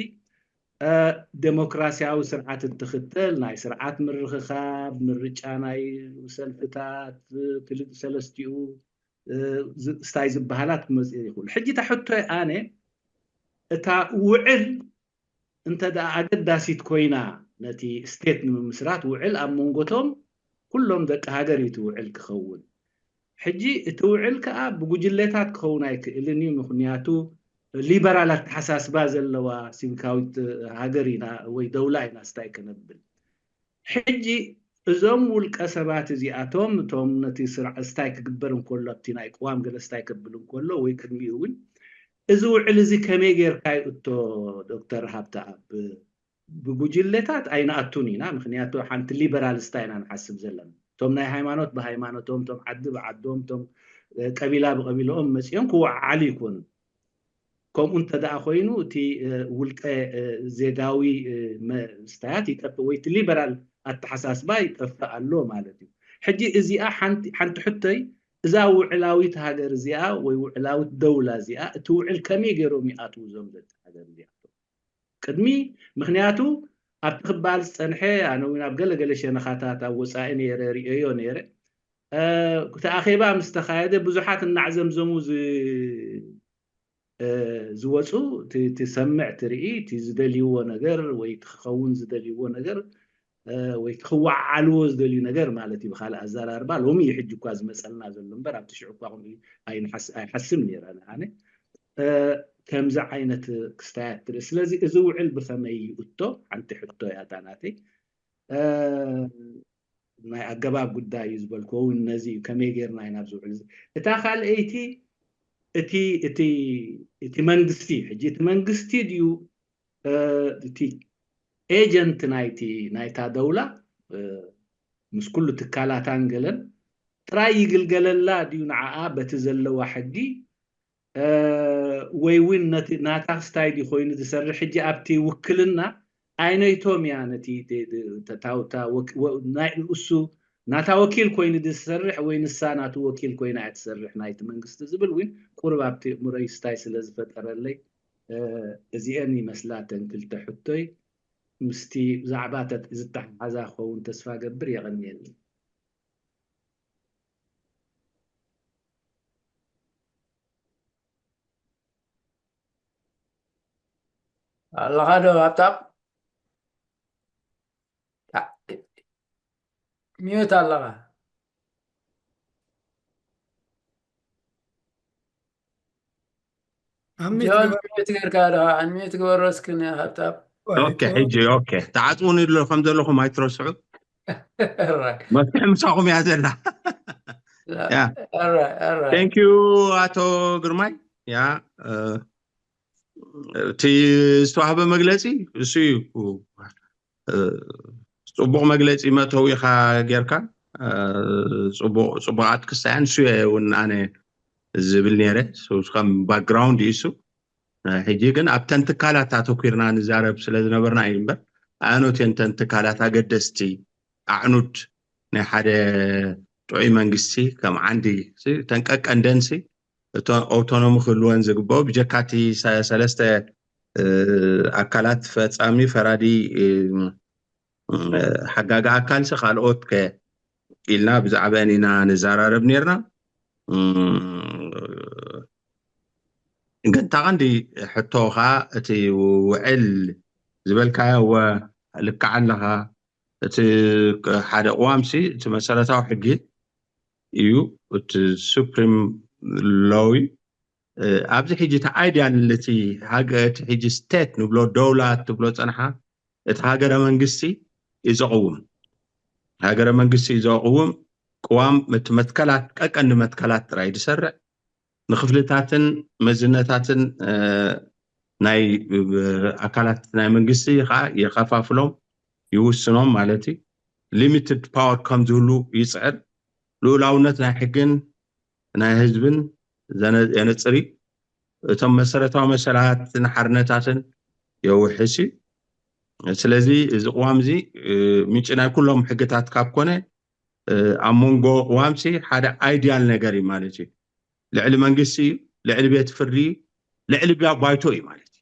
ደሞክራሲያዊ ስርዓት እንትኽተል ናይ ስርዓት ምርኽኻብ ምርጫ ናይ ሰልፍታት ክልጥ ሰለስቲኡ ስታይ ዝበሃላት ክመፅእ ይኽእሉ ሕጂ እታ ሕቶ ኣነ እታ ውዕል እንተ ደኣ ኣገዳሲት ኮይና ነቲ ስቴት ንምምስራት ውዕል ኣብ መንጎቶም ኩሎም ደቂ ሃገር እዩ እቲ ውዕል ክኸውን ሕጂ እቲ ውዕል ከዓ ብጉጅሌታት ክኸውን ኣይክእልን እዩ ምክንያቱ ሊበራል ኣተሓሳስባ ዘለዋ ሲቪካዊት ሃገር ኢና ወይ ደውላ ኢና ስታይ ከነብል ሕጂ እዞም ውልቀ ሰባት እዚኣቶም እቶም ነቲ ስራሕ ስታይ ክግበር እንከሎ ኣብቲ ናይ ቅዋም ገለ ስታይ ከብል እንከሎ ወይ ቅድሚኡ እውን እዚ ውዕል እዚ ከመይ ጌርካ ይእቶ ዶክተር ሃብተኣብ ብጉጅለታት ኣይንኣቱን ኢና ምክንያቱ ሓንቲ ሊበራል ስታይ ኢና ንሓስብ ዘለና እቶም ናይ ሃይማኖት ብሃይማኖቶም እቶም ዓዲ ብዓዶም እቶም ቀቢላ ብቀቢልኦም መፂኦም ክወዓዓሉ ይኮኑ ከምኡ እንተ ደኣ ኮይኑ እቲ ውልቀ ዜጋዊ ስታያት ይጠፍእ ወይ እቲ ሊበራል ኣተሓሳስባ ይጠፍእ ኣሎ ማለት እዩ ሕጂ እዚኣ ሓንቲ ሕቶይ እዛ ውዕላዊት ሃገር እዚኣ ወይ ውዕላዊት ደውላ እዚኣ እቲ ውዕል ከመይ ገይሮም ይኣትዉ እዞም ደቂ ሃገር እዚኣቶም ቅድሚ ምክንያቱ ኣብቲ ክበሃል ዝፀንሐ ኣነ እውን ኣብ ገለገለ ሸነኻታት ኣብ ወፃኢ ነይረ ርእዮ ነይረ እቲ ኣኼባ ምስ ተኻየደ ብዙሓት እናዕዘምዘሙ ዝወፁ ትሰምዕ ትርኢ እቲ ዝደልይዎ ነገር ወይ ክኸውን ዝደልይዎ ነገር ወይ ክወዓዓልዎ ዝደልዩ ነገር ማለት እዩ። ብካልእ ኣዘራርባ ሎሚ እዩ ሕጂ እኳ ዝመፀልና ዘሎ እምበር ኣብቲ ሽዑ እኳ ከምኡ ኣይሓስብ ነይረ ኣነ። ከምዚ ዓይነት ክስታያት ትርኢ። ስለዚ እዚ ውዕል ብኸመይ ይእቶ? ሓንቲ ሕቶ እያ እታ ናተይ። ናይ ኣገባብ ጉዳይ እዩ ዝበልክዎ እውን ነዚ እዩ፣ ከመይ ጌርና ኢና ኣብዚ ውዕል እዚ? እታ ካልኣይቲ እቲ እቲ እቲ መንግስቲ፣ ሕጂ እቲ መንግስቲ ድዩ እቲ ኤጀንት ናይቲ ናይታ ደውላ ምስ ኩሉ ትካላታን ገለን ጥራይ ይግልገለላ ድዩ ንዓኣ በቲ ዘለዋ ሕጊ ወይ እውን ነቲ ናታ ክስታይ ድዩ ኮይኑ ዝሰርሕ? ሕጂ ኣብቲ ውክልና ኣይነይቶም እያ ነቲ ናይ እሱ ናታ ወኪል ኮይኑ ዝሰርሕ ወይ ንሳ ናቱ ወኪል ኮይና እያ ትሰርሕ ናይቲ መንግስቲ ዝብል እውን ቁሩብ ኣብቲ እምሮይ ስታይ ስለ ዝፈጠረለይ እዚአን ይመስላ ተን ክልተ ሕቶይ ምስቲ ብዛዕባ ዝተሓሓዛ ክኸውን ተስፋ ገብር የቐንየኒ። ኣለኻ ዶ ሃብታም? ሚዩት ኣለኻ። ጆን ሚዩት ጌርካ ዶ? ኣንሚዩት ግበሮ እስኪ ንሃብታም። ኦኬ፣ ሕጂ ኦኬ። ተዓጽውኒ ኣሎ ከም ዘለኹም ኣይትረስዑ። መፍትሒ ምሳኹም እያ ዘላ። Thank you ኣቶ ግርማይ። ያ እቲ ዝተዋህበ መግለፂ እሱ እዩ። ፅቡቕ መግለፂ መእተዊ ኢኻ ጌርካ። ፅቡቕ ፅቡቓት ክስታያን እሱ እውን ኣነ ዝብል ነይረ ከም ባክግራውንድ እዩ እሱ። ሕጂ ግን ኣብተን ትካላት ኣተኲርና ንዛረብ ስለ ዝነበርና እዩ እምበር ኣኖቴን ተን ትካላት ኣገደስቲ ኣዕኑድ ናይ ሓደ ጥዑይ መንግስቲ ከም ዓንዲ ተንቀቀንደንሲ ኦቶኖሚ ክህልወን ዝግበኦ ብጀካቲ ሰለስተ ኣካላት ፈፃሚ ፈራዲ ሓጋጋ ኣካልሲ ካልኦት ከ ኢልና ብዛዕባአን ኢና ንዘራረብ ነርና። ግን እታ ቀንዲ ሕቶ ከዓ እቲ ውዕል ዝበልካዮ እወ ልክዕ ኣለኻ። እቲ ሓደ ቅዋምሲ እቲ መሰረታዊ ሕጊ እዩ፣ እቲ ሱፕሪም ሎው እዩ። ኣብዚ ሕጂ እቲ ኣይዲያል እቲ እቲ ሕጂ ስቴት ንብሎ ደውላ ትብሎ ፀንሓ እቲ ሃገረ መንግስቲ እዩ ዘቕውም። ሃገረ መንግስቲ እዩ ዘቕውም። ቅዋም እቲ መትከላት ቀቀንዲ መትከላት ጥራይ ዝሰርዕ ንክፍልታትን መዝነታትን ናይ ኣካላት ናይ መንግስቲ ከዓ የኸፋፍሎም ይውስኖም ማለት እዩ። ሊሚትድ ፓወር ከም ዝህሉ ይፅዕር። ልኡላውነት ናይ ሕግን ናይ ህዝብን የነፅሪ። እቶም መሰረታዊ መሰላትን ሓርነታትን የውሕስ እዩ። ስለዚ እዚ ቅዋም እዚ ምንጪ ናይ ኩሎም ሕግታት ካብ ኮነ ኣብ መንጎ ቅዋምሲ ሓደ ኣይዲያል ነገር እዩ ማለት እዩ። ልዕሊ መንግስቲ እዩ፣ ልዕሊ ቤት ፍርዲ እዩ፣ ልዕሊ ባይቶ እዩ ማለት እዩ።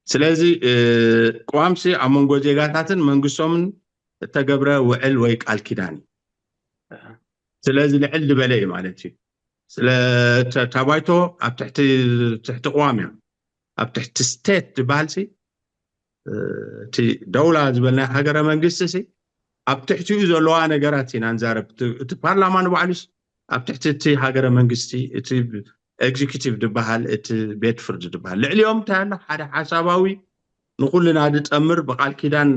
ስለዚ ቅዋምሲ ኣብ መንጎ ዜጋታትን መንግስቶምን እተገብረ ውዕል ወይ ቃል ኪዳን እዩ። ስለዚ ልዕል ዝበለ እዩ ማለት እዩ። ስለ እታ ባይቶ ኣብ ትሕቲ ቅዋም እያ። ኣብ ትሕቲ ስቴት ዝበሃል ሲ እቲ ደውላ ዝበልናዮ ሃገረ መንግስቲ ሲ ኣብ ትሕቲኡ ዘለዋ ነገራት ኢና ንዛረብ። እቲ ፓርላማ ንባዕሉስ ኣብ ትሕቲ እቲ ሃገረ መንግስቲ እቲ ኤግዚኪቲቭ ዝበሃል እቲ ቤት ፍርዲ ዝበሃል ልዕሊኦም እንታይ ኣሎ ሓደ ሓሳባዊ ንኩልና ዝጠምር ብቃል ኪዳን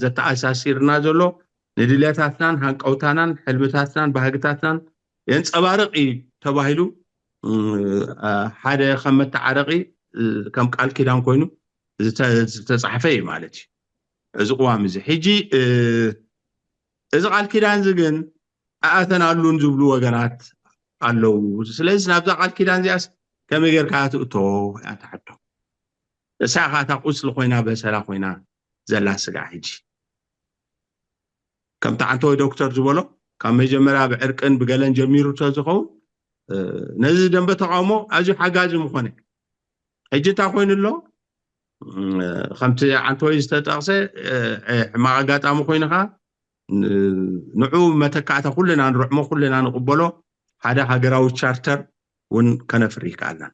ዘተኣሳሲርና ዘሎ ንድልየታትናን ሃንቀውታናን ሕልምታትናን ባህግታትናን የንፀባርቕ እዩ ተባሂሉ ሓደ ከም መተዓረቂ ከም ቃል ኪዳን ኮይኑ ዝተፃሕፈ እዩ ማለት እዩ እዚ ቅዋም እዚ። ሕጂ እዚ ቃል ኪዳን እዚ ግን ኣኣተናሉን ዝብሉ ወገናት ኣለዉ። ስለዚ ናብዛ ቃል ኪዳን እዚኣስ ከመይ ጌርካ ትእቶ እያ ትሓቶ። እሳ ኸዓ እታ ቁስሊ ኮይና በሰላ ኮይና ዘላ ስጋዕ ሕጂ ከምቲ ዓንተወይ ዶክተር ዝበሎ ካብ መጀመርያ ብዕርቅን ብገለን ጀሚሩ ተዝኸውን ነዚ ደንበ ተቃውሞ ኣዝዩ ሓጋዚ ምኾነ። ሕጂ እንታይ ኮይኑ ኣሎ? ከምቲ ዓንተወይ ዝተጠቕሰ ሕማቕ ኣጋጣሚ ኮይኑ ኸዓ ንዑ መተካእታ ኩልና ንርዕሞ ኩልና ንቕበሎ ሓደ ሃገራዊ ቻርተር እውን ከነፍሪ ይከኣልና።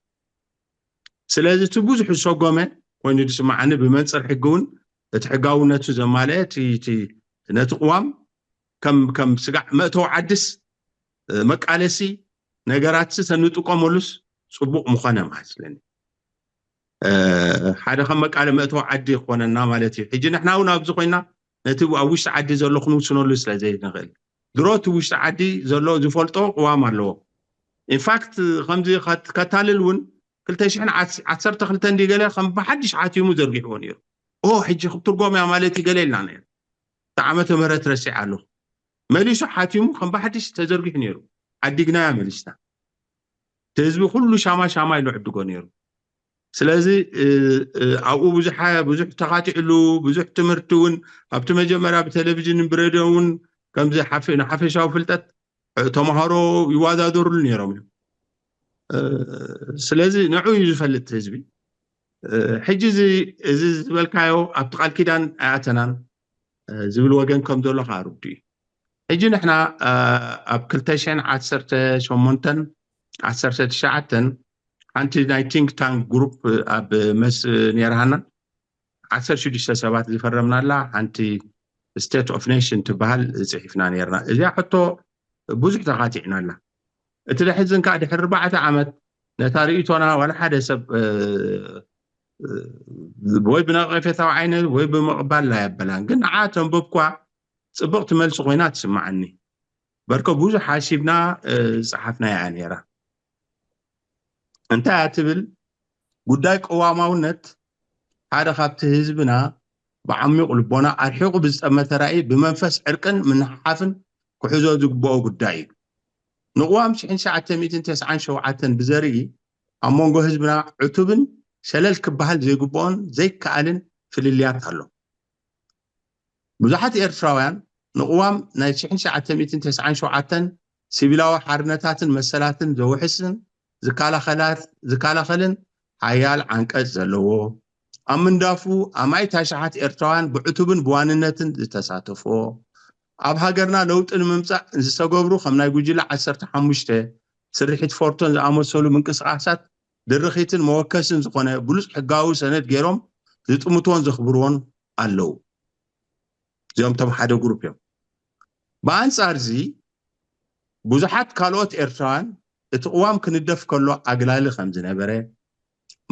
ስለዚ እቲ ብዙሕ ዝሰጎመ ኮይኑ ዝስማዓኒ ብመንፅር ሕጊ እውን እቲ ሕጋውነቱ ዘማልአ እቲ ነቲ ቅዋም ከም ከም ስጋዕ መእተዊ ዓድስ መቃለሲ ነገራትስ ተንጥቀመሉስ ፅቡቕ ምኾነ ማስለኒ። ሓደ ከም መቃለ መእተዊ ዓዲ ይኾነና ማለት እዩ። ሕጂ ንሕና እውን ኣብዚ ኮይና ነቲ ኣብ ውሽጢ ዓዲ ዘሎ ክንውስነሉ ስለ ዘይንኽእል፣ ድሮ እቲ ውሽጢ ዓዲ ዘሎ ዝፈልጦ ቅዋም ኣለዎ። ኢንፋክት ከምዚ ከታልል እውን ክልተ ሽሕን ዓሰርተ ክልተን ድዩ ገለ ከም ብሓድሽ ሓቲሙ ዘርጊሕዎ ነይሩ። ኦ ሕጂ ክትርጎም እያ ማለት እዩ ገለ ኢልና ነይሩ። እቲ ዓመተ ምህረት ረሲዐ ኣለኹ። መሊሱ ሓቲሙ ከም ብሓድሽ ተዘርጊሑ ነይሩ። ዓዲግናያ መሊስና። እቲ ህዝቢ ኩሉ ሻማ ሻማ ኢሉ ዕድጎ ነይሩ። ስለዚ ኣብኡ ብዙሕ ብዙሕ ተኻቲዕሉ፣ ብዙሕ ትምህርቲ እውን ኣብቲ መጀመርያ ብቴሌቪዥን ብሬድዮ እውን ከምዚ ንሓፈሻዊ ፍልጠት ተምሃሮ ይዋዳደሩሉ ነይሮም እዮም። ስለዚ ንዑ እዩ ዝፈልጥ ህዝቢ። ሕጂ እዚ ዝበልካዮ ኣብቲ ቃል ኪዳን ኣይኣተናን ዝብል ወገን ከም ዘሎ ከዓ ርዱ እዩ። ሕጂ ንሕና ኣብ ክልተ ሽሕን ዓሰርተ ሸሞንተን ዓሰርተ ትሽዓተን ሓንቲ ናይ ቲንክ ታንክ ግሩፕ ኣብ መስ ነርሃና ዓሰርተ ሽዱሽተ ሰባት ዝፈረምናላ ሓንቲ ስቴት ኦፍ ኔሽን ትበሃል ፅሒፍና ነርና። እዚኣ ሕቶ ብዙሕ ተኻቲዕናላ። እቲ ደሕዝን ከዓ ድሕሪ ኣርባዕተ ዓመት ነታ ርእቶና ዋላ ሓደ ሰብ ወይ ብነቐፌታዊ ዓይነት ወይ ብምቕባል ኣይኣበላን። ግን ንዓ ተንበብኳ ፅብቕቲ መልሲ ኮይና ትስምዓኒ። በርከ ብዙሕ ሓሲብና ዝፀሓፍናያ እያ ነይራ። እንታይ እያ ትብል? ጉዳይ ቅዋማውነት ሓደ ካብቲ ህዝብና ብዓሚቕ ልቦና ኣርሒቑ ብዝጠመተ ራእይ ብመንፈስ ዕርቅን ምንሕሓፍን ክሕዞ ዝግብኦ ጉዳይ እዩ። ንቅዋም ሽሕን ትሽዓተ ሚእትን ተስዓን ሸውዓተን ብዘርኢ ኣብ መንጎ ህዝብና ዕቱብን ሸለል ክበሃል ዘይግብኦን ዘይከኣልን ፍልልያት ኣሎ። ብዙሓት ኤርትራውያን ንቅዋም ናይ ሽሕን ትሽዓተ ሚእትን ተስዓን ሸውዓተን ሲቪላዊ ሓርነታትን መሰላትን ዘውሕስን ዝከላኸላት- ዝከላኸልን ሓያል ዓንቀጽ ዘለዎ፣ ኣብ ምንዳፉ ኣማኢት ኣሽሓት ኤርትራውያን ብዕቱብን ብዋንነትን ዝተሳተፎ፣ ኣብ ሃገርና ለውጢ ንምምጻእ ዝተገብሩ ከም ናይ ጉጅለ ዓሰርተ ሓሙሽተ፣ ስርሒት ፎርቶን ዝኣመሰሉ ምንቅስቃሳት ድርኺትን መወከስን ዝኾነ ብሉጽ ሕጋዊ ሰነድ ገይሮም ዝጥምትዎን ዘኽብርዎን ኣለዉ። እዚኦም እቶም ሓደ ግሩፕ እዮም። ብኣንጻር እዚ ብዙሓት ካልኦት ኤርትራውያን እቲ ቅዋም ክንደፍ ከሎ ኣግላሊ ከም ዝነበረ፣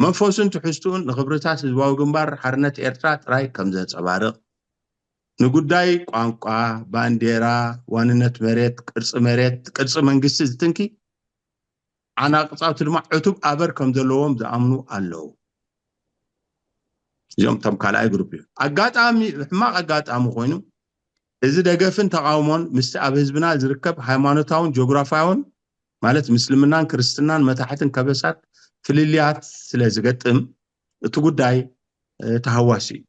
መንፈሱን ትሕዝትኡን ንኽብርታት ህዝባዊ ግንባር ሓርነት ኤርትራ ጥራይ ከም ዘንጸባርቕ፣ ንጉዳይ ቋንቋ፣ ባንዴራ፣ ዋንነት መሬት፣ ቅርጺ መሬት፣ ቅርጺ መንግስቲ ዝትንኪ ዓናቅጻቱ ድማ ዕቱብ ኣበር ከም ዘለዎም ዝኣምኑ ኣለዉ። እዚኦም እቶም ካልኣይ ግሩፕ እዩ። ኣጋጣሚ ሕማቕ ኣጋጣሚ ኮይኑ እዚ ደገፍን ተቃውሞን ምስቲ ኣብ ህዝብና ዝርከብ ሃይማኖታውን ጂኦግራፊያውን ማለት ምስልምናን ክርስትናን መታሕትን ከበሳት ፍልልያት ስለ ዝገጥም እቲ ጉዳይ ተሃዋሲ እዩ።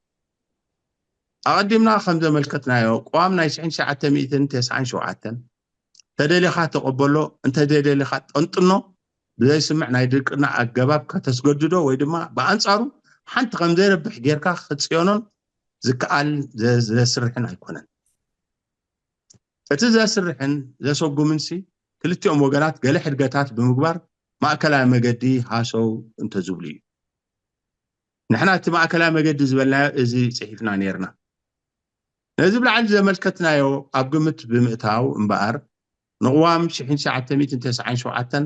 ኣቐዲምና ከም ዘመልከትናዮ ቅዋም ናይ ሽሕን ትሽዓተ ሚእትን ተስዓን ሸውዓተን ተደሊኻ ተቐበሎ እንተዘይደሊኻ ጠንጥኖ ብዘይስምዕ ናይ ድርቅና ኣገባብ ከተስገድዶ ወይ ድማ ብኣንጻሩ ሓንቲ ከም ዘይረብሕ ጌርካ ክጽዮኖን ዝከኣል ዘስርሕን ኣይኮነን። እቲ ዘስርሕን ዘሰጉምን ሲ ክልቲኦም ወገናት ገለ ሕድገታት ብምግባር ማእከላይ መገዲ ሃሰው እንተዝብሉ እዩ። ንሕና እቲ ማእከላይ መገዲ ዝበልናዮ እዚ ጽሒፍና ነርና። ነዚ ብላዕሊ ዘመልከትናዮ ኣብ ግምት ብምእታው እምበኣር ንቕዋም ሽሕን ትሽዓተ ሚእትን ተስዓን ሸውዓተን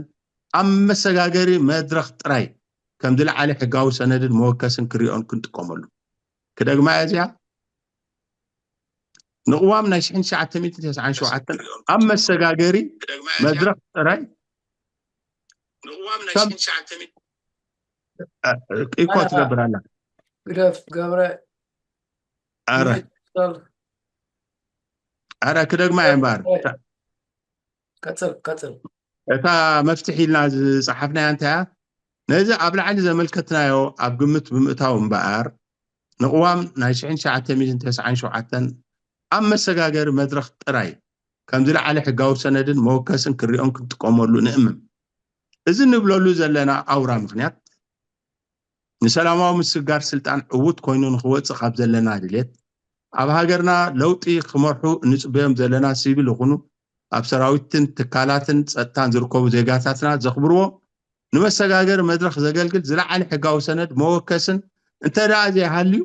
ኣብ መሰጋገሪ መድረኽ ጥራይ ከም ዝለዓለ ሕጋዊ ሰነድን መወከስን ክሪኦን ክንጥቀመሉ። ክደግማ እያ እዚኣ ንቕዋም ናይ ሽሕን ትሽዓተ ሚእትን ተስዓን ሸውዓተን ኣብ መሰጋገሪ መድረኽ ጥራይ ኢኮ ትገብር ኣላ። ግደፍ ገብረ ኣረ ኣረ ክደግማ እየ እምበኣር ቀፅል ቀፅል እታ መፍትሒ ኢልና ዝፀሓፍናያ እንታይ እያ? ነዚ ኣብ ላዕሊ ዘመልከትናዮ ኣብ ግምት ብምእታው እምበኣር ንቕዋም ናይ ሽሕን ትሽዓተ ሚእትን ተስዓን ሸውዓተን ኣብ መሰጋገሪ መድረኽ ጥራይ ከም ዝለዓለ ሕጋዊ ሰነድን መወከስን ክሪኦን ክንጥቀመሉ ንእምም። እዚ ንብለሉ ዘለና ኣውራ ምኽንያት ንሰላማዊ ምስግጋር ስልጣን ዕዉት ኮይኑ ንኽወፅእ ካብ ዘለና ድሌት፣ ኣብ ሃገርና ለውጢ ክመርሑ እንፅበዮም ዘለና ሲቪል ይኹኑ ኣብ ሰራዊትን ትካላትን ፀጥታን ዝርከቡ ዜጋታትና ዘኽብርዎ ንመሰጋገሪ መድረኽ ዘገልግል ዝለዓለ ሕጋዊ ሰነድ መወከስን እንተ ደኣ ዘይሃልዩ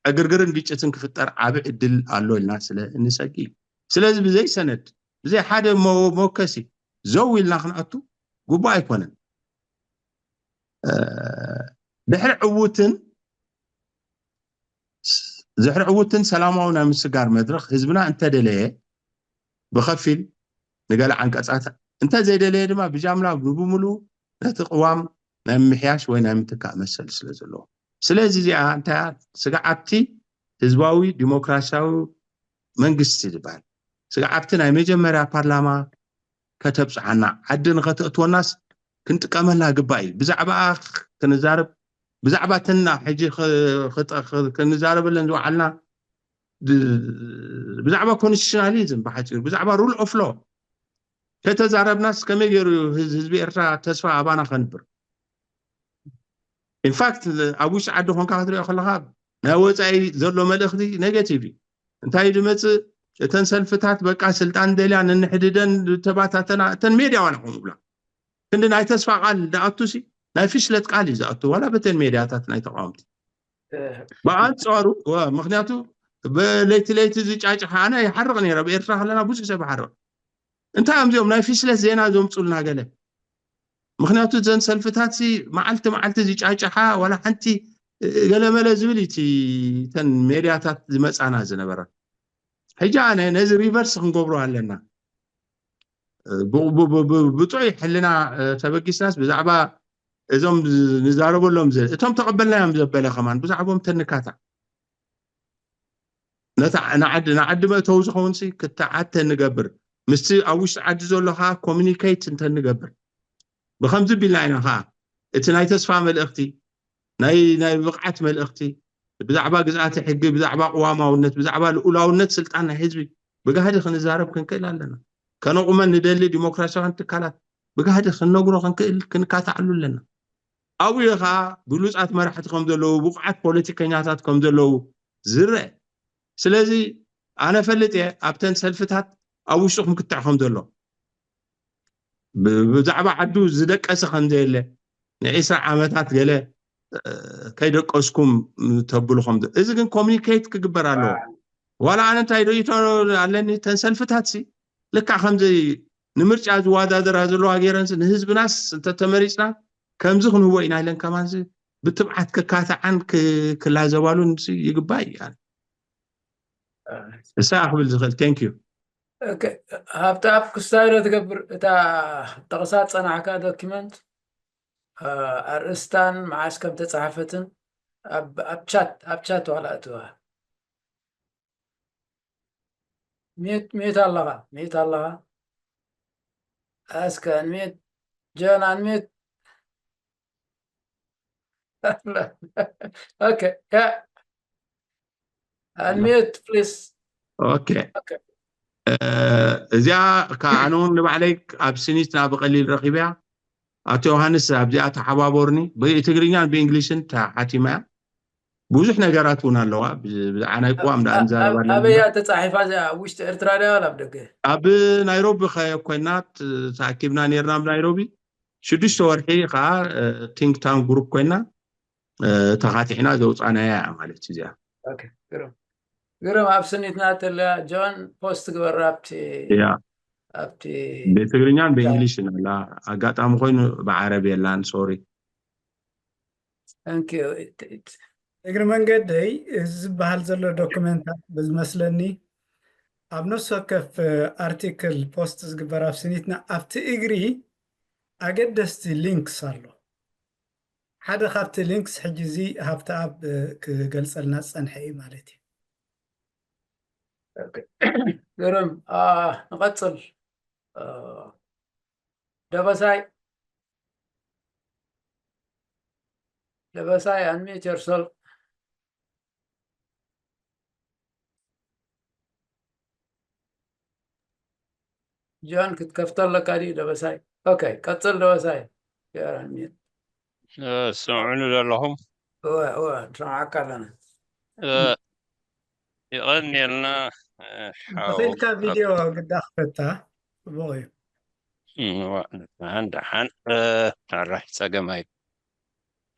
ዕግርግርን ግጭትን ክፍጠር ዓቢ ዕድል ኣሎ ኢልና ስለ እንሰጊ እዩ። ስለዚ ብዘይ ሰነድ፣ ብዘይ ሓደ መ- መወከሲ ዘው ኢልና ክንኣቱ ግቡእ ኣይኮነን። እ፣ ድሕሪ ዕውትን ድሕሪ ዕውትን ሰላማዊ ናይ ምስጋር መድረኽ ህዝብና እንተደለየ ብኸፊል ንገለ ዓንቀጻት፣ እንተዘይደለየ ድማ ብጃምላ ብብምሉ ነቲ ቅዋም ናይ ምምሕያሽ ወይ ናይ ምትካእ መሰል ስለ ዘለዎ። ስለዚ እዚኣ እንታይ እያ? ስግዓብቲ ህዝባዊ ዲሞክራሲያዊ መንግስቲ ዝበሃል ስግዓብቲ ናይ መጀመርያ ፓርላማ ከተብፅሓና፣ ዓዲ ንኸተእትወናስ ክንጥቀመላ ግባእ እዩ። ብዛዕባኣ ክንዛረብ፣ ብዛዕባ እተና ሕጂ ኽ- ኽጠ- ኽ- ክንዛረበለን ዝወዓልና ብ- ብዛዕባ ኮንስቲቱሽናሊዝም ብሓፂሩ፣ ብዛዕባ ሩል ኦፍ ሎ ከተዛረብናስ ከመይ ገይሩ እዩ ህዝ- ህዝቢ ኤርትራ ተስፋ ኣባና ከንብር? ኢንፋክት ኣብ ውሽጢ ዓዲ ኮንካ ክትሪኦ ከለካ ናይ ወፃኢ ዘሎ መልእክቲ ኔጌቲቭ እዩ። እንታይ እዩ ዝመፅእ? እተን ሰልፍታት በቃ ስልጣን ደልያ፣ ነንሕድደን፣ ተባታተና። እተን ሜድያ ዋላ ከምኡ ብላ ክንዲ ናይ ተስፋ ቃል ዝኣቱ ሲ ናይ ፍሽለት ቃል እዩ ዝኣቱ፣ ዋላ በተን ሜድያታት ናይ ተቃወምቲ። ብኣንፃሩ ዋ- ምክንያቱ ብለይቲ ለይቲ ዝጫጭ ኣነ ይሓርቕ ነይረ። ኣብ ኤርትራ ከለና ብዙሕ ሰብ ይሓርቕ። እንታይ እዮም እዚኦም ናይ ፍሽለት ዜና ዘምፁልና ገለ? ምክንያቱ እዘን ሰልፍታት ሲ መዓልቲ መዓልቲ ዝጫጭሓ ዋላ ሓንቲ ገለመለ ዝብል እቲ ተን ሜድያታት ዝመፃና ዝነበረ። ሕጂ ኣነ ነዚ ሪቨርስ ክንገብሮ ኣለና። ብጥዑይ ሕልና ተበጊስናስ ብዛዕባ እዞም ንዛረበሎም እቶም ተቐበልናዮም ዘበለ ከማን ብዛዕባኦም ተንካታዕ፣ ነታ ንዓዲ ንዓዲ መእተዊ ዝኸውን ክትዓተ ንገብር፣ ምስቲ ኣብ ውሽጢ ዓዲ ዘሎ ከዓ ኮሚኒኬት እንተንገብር፣ ብከምዚ ቢልና ኢና ከዓ እቲ ናይ ተስፋ መልእክቲ፣ ናይ ናይ ብቕዓት መልእክቲ፣ ብዛዕባ ግዝኣተ ሕጊ፣ ብዛዕባ ቅዋማውነት፣ ብዛዕባ ልኡላውነት ስልጣን ናይ ህዝቢ ብጋህዲ ክንዛረብ ክንክእል ኣለና። ከነቑመን ንደሊ ዲሞክራሲያውያን ትካላት ብጋህዲ ክንነግሮ ክንክእል ክንካታዕሉ ኣለና። ኣብኡ እዩ ከዓ ብሉፃት መራሕቲ ከም ዘለዉ፣ ብቑዓት ፖለቲከኛታት ከም ዘለዉ ዝረአ። ስለዚ ኣነ ፈልጥ እየ ኣብተን ሰልፍታት ኣብ ውሽጥኹም ክትዕ ከም ዘሎ፣ ብዛዕባ ዓዱ ዝደቀሰ ከም ዘየለ፣ ንዒስራ ዓመታት ገለ ከይደቀስኩም ተብሉ ከም እዚ ግን ኮሚኒኬት ክግበር ኣለዎ። ዋላ ኣነ እንታይ ርእይቶ ኣለኒ፣ ተን ሰልፍታት ሲ ልካ ከምዚ ንምርጫ ዝወዳደራ ዘለዋ ገይረን ንህዝብናስ እንተተመሪፅና ከምዚ ክንህቦ ኢና ኢለን ከማን ብትብዓት ክካታዓን ክላዘባሉን ይግባእ እዩ። እሳ ክብል ዝኽእል። ቴንክ ዩ። ሃብተኣብ ክስታይ ዶ ትገብር እታ ጠቕሳ ጸናሕካ ዶኪመንት ኣርእስታን መዓስ ከም ተጻሓፈትን ኣብ ቻት ኣብ ቻት ዋላ እትዋ ሚት ሚት ኣለኻ ሚት ኣለኻ እስከ ኣንሚት ጆን ኣንሚት okay yeah unmute please okay እዚኣ ከዓነ እውን ንባዕለይ ኣብ ስኒትና ብቀሊል ረኪብያ። ኣቶ ዮሃንስ ኣብዚኣ ተሓባበሩኒ። ብትግርኛን ብእንግሊሽን ተሓቲማ እያ። ብዙሕ ነገራት እውን ኣለዋ። ብዛዕባ ናይ ቅዋም ደኣ ንዛረብ ኣለና። ኣበያ ተፃሒፋ እዚኣ ኣብ ውሽጢ ኤርትራ ድያ ኣብ ደገ? ኣብ ናይሮቢ ኮይና ተኣኪብና ነርና ኣብ ናይሮቢ ሽዱሽተ ወርሒ ከዓ ቲንክ ታንክ ግሩፕ ኮይና ተኻቲሕና ዘውፃናያ እያ ማለት እዩ እዚኣ። ግርም ኣብ ስኒትና ተለያ ጆን ፖስት ግበር ኣብቲ ያ ኣብቲ ብትግርኛን ብእንግሊሽን ኣላ። ኣጋጣሚ ኮይኑ ብዓረብ የላን። ሶሪ። Thank you. እግሪ መንገደይ እዚ ዝበሃል ዘሎ ዶኩመንታት ብዝመስለኒ ኣብ ነፍሲ ወከፍ ኣርቲክል ፖስት ዝግበር ኣብ ስኒትና ኣብቲ እግሪ ኣገደስቲ ሊንክስ ኣሎ። ሓደ ካብቲ ሊንክስ ሕጂ እዚ ሃብተኣብ ክገልፀልና ዝፀንሐ እዩ ማለት እዩ። ግርም ንቐፅል። ደበሳይ ደበሳይ unmute yourself። ጆን ክትከፍቶ ኣለካ ድዩ ደበሳይ? ኦኬ ቀፅል ደበሳይ። ስምዑኒ ዘለኹም? እወ እወ ንሰምዓካ ኣለና። የቐንየልና። ተኺልካ ቪድዮ ግዳ ክፈታ ጽቡቕ እዩ። ደሓን ደሓን። ኣራሕ ጸገም ኣይ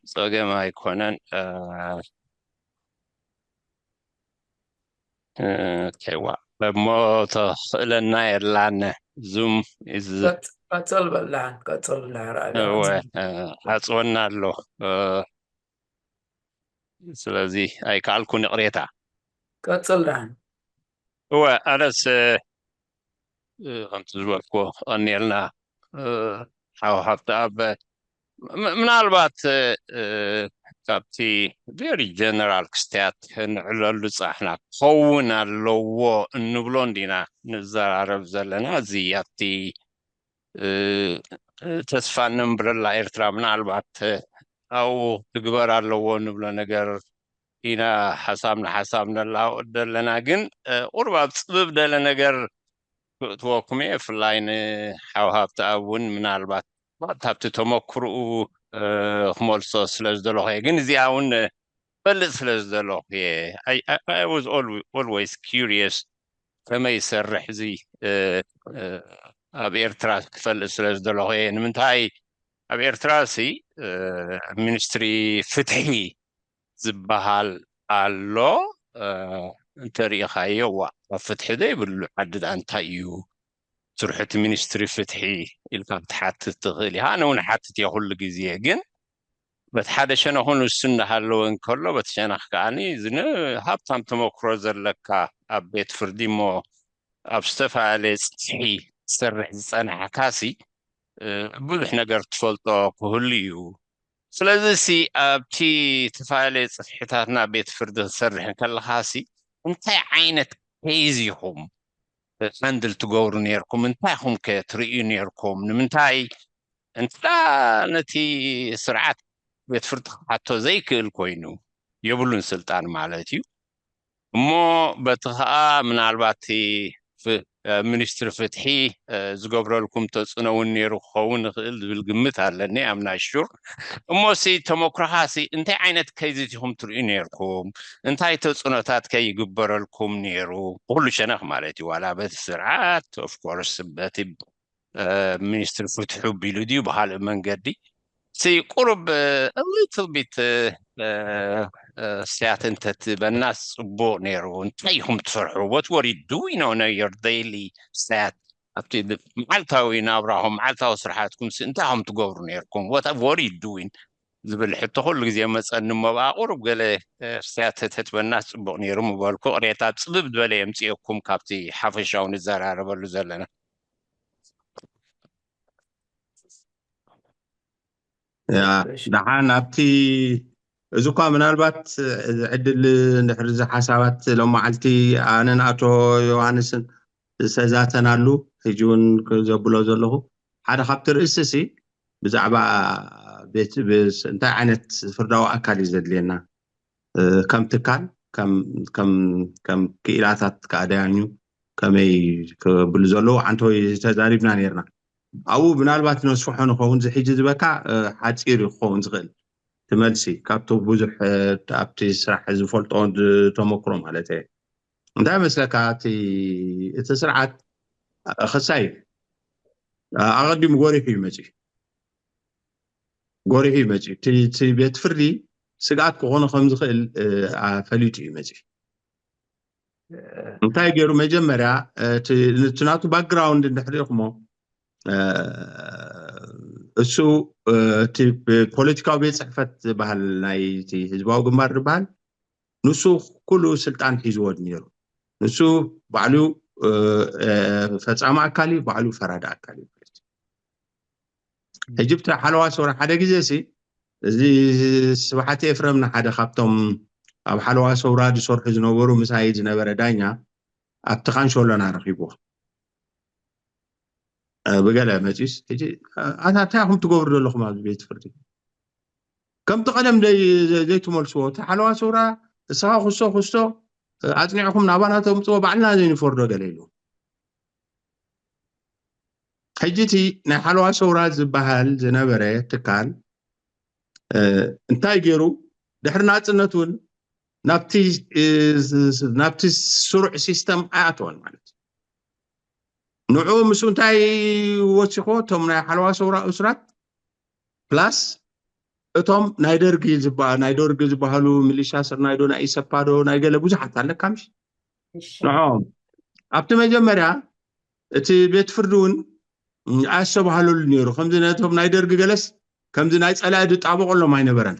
ጸገም ኣይኮነን። ከይዋ እሞ ተኽእለና የላን። ዙም ቀጽል በላን ቀጽል ላራእወ ሓፅወና ኣሎ። ስለዚ ኣይከኣልኩን፣ ይቕሬታ። ቀጽል ዳን እወ ኣነስ ከምቲ ዝበልኩ ቀኒልና ሓው ሃብተኣብ ምናልባት ካብቲ very general ክስተያት ንዕለሉ ፃሕና ክኸውን ኣለዎ እንብሎ እንዲና ንዘራረብ ዘለና። እዚ ኣብቲ ተስፋ እነንብረላ ኤርትራ ምናልባት ኣብኡ ክግበር ኣለዎ እንብሎ ነገር ኢና ሓሳብ ንሓሳብ ነላውጥ ዘለና። ግን ቁርብ ኣብ ፅብብ ደለ ነገር ክእትወኩም እየ፣ ብፍላይ ንሓው ሃብተኣብ እውን ምናልባት ካብቲ ተመክርኡ ክመልሶ ስለ ዝደለኹ እየ። ግን እዚኣ እውን ፈልጥ ስለ ዝደለኹ እየ። I was always curious ከመይ ይሰርሕ እዚ ኣብ ኤርትራ ክፈልጥ ስለ ዝደለኹ እየ። ንምንታይ ኣብ ኤርትራ ሲ ሚኒስትሪ ፍትሒ ዝበሃል ኣሎ። እንተሪኢኻዮ ዋ ኣብ ፍትሒ ዘይብሉ ዓዲ ዳ እንታይ እዩ ስርሑ? እቲ ሚኒስትሪ ፍትሒ ኢልካ ክትሓትት ትኽእል ኢኻ። ኣነ እውን ሓትት እየ ኩሉ ግዜ። ግን በቲ ሓደ ሸነኹ ንሱ እንዳሃለወ እንከሎ በቲ ሸነኽ ከዓኒ እዚ ሃብታም ተመክሮ ዘለካ ኣብ ቤት ፍርዲ እሞ ኣብ ዝተፈላለየ ፅፍሒ ትሰርሕ ዝፀናሕካሲ ብዙሕ ነገር ትፈልጦ ክህሉ እዩ። ስለዚ ሲ ኣብቲ ዝተፈላለየ ፅፍሒታትና ቤት ፍርዲ ክትሰርሕ እንከለኻሲ እንታይ ዓይነት ኬዝ ኢኹም ሃንድል ትገብሩ ነርኩም? እንታይ ኢኹም ከ ትርእዩ ነርኩም? ንምንታይ እንተ ነቲ ስርዓት ቤት ፍርዲ ክሓቶ ዘይክእል ኮይኑ የብሉን ስልጣን ማለት እዩ። እሞ በቲ ከዓ ምናልባት ሚኒስትሪ ፍትሒ ዝገብረልኩም ተፅዕኖ እውን ነይሩ ክኸውን ይኽእል ዝብል ግምት ኣለኒ። ኣምና ሹር እሞ ሲ ተመክሮኻ ሲ እንታይ ዓይነት ከይዝት ኢኹም ትርእዩ ነይርኩም? እንታይ ተፅዕኖታት ከይግበረልኩም ነይሩ? ብኩሉ ሸነኽ ማለት እዩ። ዋላ በቲ ስርዓት ኦፍኮርስ በቲ ሚኒስትሪ ፍትሑ ቢሉ ድዩ ብካልእ መንገዲ ሲ ቁሩብ little bit ስያት እንተትበና ፅቡቅ ነይሩ። እንታይ ኢኹም ትሰርሑ? What were you doing on your daily ስያት ኣብቲ መዓልታዊ ናብራኹም መዓልታዊ ስርሓትኩም እንታይ ኢኹም ትገብሩ ነይርኩም? What were you doing ዝብል ሕቶ ኩሉ ግዜ መፀኒ እሞ ብኣ ቁሩብ ገለ ስያት ተትበና ፅቡቅ ነይሩ ምበልኩ። ቅሬታ ፅብብ ዝበለ የምፅየኩም ካብቲ ሓፈሻዊ ንዘራረበሉ ዘለና። ደሓን ኣብቲ እዚ እኳ ምናልባት እዚ ዕድል እንድሕር እዚ ሓሳባት ሎመዓልቲ ኣነን ኣቶ ዮሃንስን ዝተዛተናሉ ሕጂ እውን ዘብሎ ዘለኹ ሓደ ካብቲ ርእሲ ሲ ብዛዕባ ቤት እንታይ ዓይነት ፍርዳዊ ኣካል እዩ ዘድልየና ከም ትካል ከም ክኢላታት ከዓ ደያኙ ከመይ ክብሉ ዘለዉ ዓንተወይ ተዛሪብና ነርና። ኣብኡ ምናልባት ነስፍሖ ንኸውን ዝሕጂ ዝበካ ሓፂር ክኸውን ዝኽእል ትመልሲ ካብቲ ብዙሕ ኣብቲ ስራሕ ዝፈልጦ ተመክሮ ማለት እየ። እንታይ መስለካ እቲ ስርዓት ክሳይ ኣቐዲሙ ጎሪሑ እዩ መፂ ጎሪሑ እዩ መፂ እቲ ቤት ፍርዲ ስግኣት ክኾኑ ከም ዝኽእል ፈሊጡ እዩ መፂ እንታይ ገይሩ መጀመርያ እቲ ናቱ ባክግራውንድ እንድሕሪኹሞ እሱ እቲ ፖለቲካዊ ቤት ፅሕፈት ዝበሃል ናይ ህዝባዊ ግንባር ዝበሃል ንሱ ኩሉ ስልጣን ሒዝዎ ነይሩ። ንሱ ባዕሉ ፈፃሚ ኣካል እዩ፣ ባዕሉ ፈራዲ ኣካል እዩ ማለት እዩ። ሕጂ ብቲ ሓለዋ ሰውራ ሓደ ግዜ ሲ እዚ ስብሓት ኤፍረም ንሓደ ካብቶም ኣብ ሓለዋ ሰውራ ዝሰርሑ ዝነበሩ ምሳይ ዝነበረ ዳኛ ኣብቲ ካንሾሎና ረኺብዎ ብገለ መፂስ ሕጂ ኣታ እንታይ ኢኹም ትገብሩ ዘለኹም ኣብዚ ቤት ፍርዲ ከምቲ ቀደም ዘይትመልስዎ እቲ ሓለዋ ሰውራ ንስኻ ክሶ ክሶ ኣፅኒዕኩም ናባና ተምፅዎ ባዕልና ዘይንፈርዶ ገለ ኢሉ ሕጂ እቲ ናይ ሓለዋ ሰውራ ዝበሃል ዝነበረ ትካል እንታይ ገይሩ ድሕሪ ናፅነት እውን ናብቲ ናብቲ ስሩዕ ሲስተም ኣይኣተወን ማለት እዩ። ንዑ ምስ እንታይ ወሲኮ እቶም ናይ ሓለዋ ሰውራ እሱራት ፕላስ እቶም ናይ ደርጊ ናይ ደርጊ ዝበሃሉ ሚሊሻ ስርናይዶ ናይ ኢሰፓዶ ናይ ገለ ብዙሓት ኣለካ ምሽ ንዕኦም ኣብቲ መጀመርያ እቲ ቤት ፍርዲ እውን ኣያስተባሃለሉ ነይሩ። ከምዚ ነቶም ናይ ደርጊ ገለስ ከምዚ ናይ ጸላኢ ዝጣበቐሎም ኣይነበረን።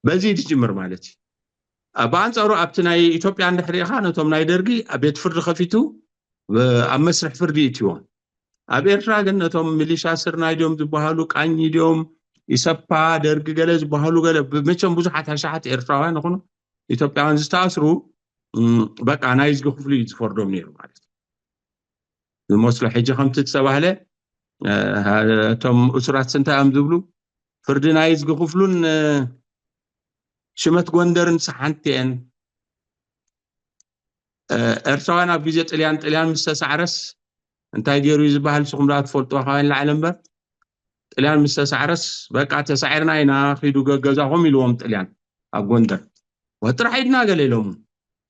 በዚ ትጅምር ማለት እዩ። ብኣንጻሩ ኣብቲ ናይ ኢትዮጵያ እንድሕር ኢኻ ነቶም ናይ ደርጊ ኣብ ቤት ፍርዲ ከፊቱ ኣብ መስርሕ ፍርዲ ይእትዎም። ኣብ ኤርትራ ግን ነቶም ሚሊሻ ስርናይ ድዮም ዝበሃሉ፣ ቃኝ ድዮም፣ ኢሰፓ፣ ደርጊ ገለ ዝበሃሉ ገለ መቸም ብዙሓት ኣሽሓት ኤርትራውያን ይኹኑ ኢትዮጵያውያን ዝተኣስሩ በቃ ናይ ዝጊ ክፍሉ እዩ ዝፈርዶም ነይሩ ማለት እዩ። ዝመስሎ ሕጂ ከምቲ ዝተባህለ እቶም እሱራት ስንታይ እዮም ዝብሉ፣ ፍርዲ ናይ ዝጊ ክፍሉን ሽመት ጎንደርን ሰሓንቲ እየን። ኤርትራውያን ኣብ ግዜ ጥልያን ጥልያን ምስ ተሳዕረስ እንታይ ገይሩ እዩ ዝበሃል ንስኹም ዳ ትፈልጥዎ ካባይ ንላዕሊ እምበር፣ ጥልያን ምስ ተሳዕረስ በቃ ተሳዒርና ኢና ኺዱ ገገዛኹም ኢልዎም ጥልያን ኣብ ጎንደር። ወጥራሕ ኢድና ገለ ኢሎሙ።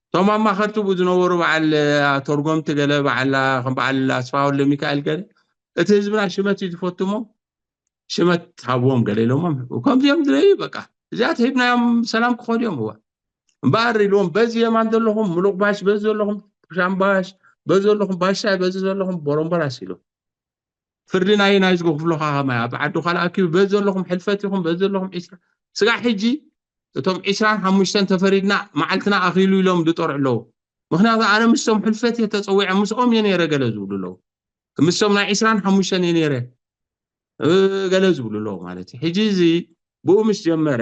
እቶም ኣማኸርቲ ብኡ ዝነበሩ በዓል ኣተርጎምቲ ገለ በዓል ከም በዓል ኣስፋ ወልደ ሚካኤል ገለ እቲ ህዝብና ሽመት እዩ ዝፈቱ እሞ ሽመት ሃብዎም ገለ ኢሎሞም። ከምዚኦም ዝለዩ በቃ እዚኣ ተሂብናዮም ሰላም ክኸዱ እዮም። እዋ እምበኣር ኢልዎም በዚ የማን ዘለኹም ምሉቕ ባሽ በዚ ዘለኹም ሻምባሽ በዚ ዘለኹም ባሻይ በዚ ዘለኹም ቦሮምበራስ ኢሎም ፍርዲ ናይ ናይ ዝጎ ክፍሎ ካኸማይ ኣብ ዓዱ ካልኣኪ በዚ ዘለኹም ሕልፈት ይኹም በዚ ዘለኹም ዒስራ ስጋዕ ሕጂ እቶም ዒስራን ሓሙሽተን ተፈሪድና መዓልትና ኣኺሉ ኢሎም ዝጠርዑ ኣለዉ። ምክንያቱ ኣነ ምስቶም ሕልፈት እየ ተፀዊዐ ምስኦም እየ ነይረ ገለ ዝብሉ ኣለዉ። ምስቶም ናይ ዒስራን ሓሙሽተን እየ ነይረ ገለ ዝብሉ ኣለዉ ማለት እዩ። ሕጂ እዚ ብኡ ምስ ጀመረ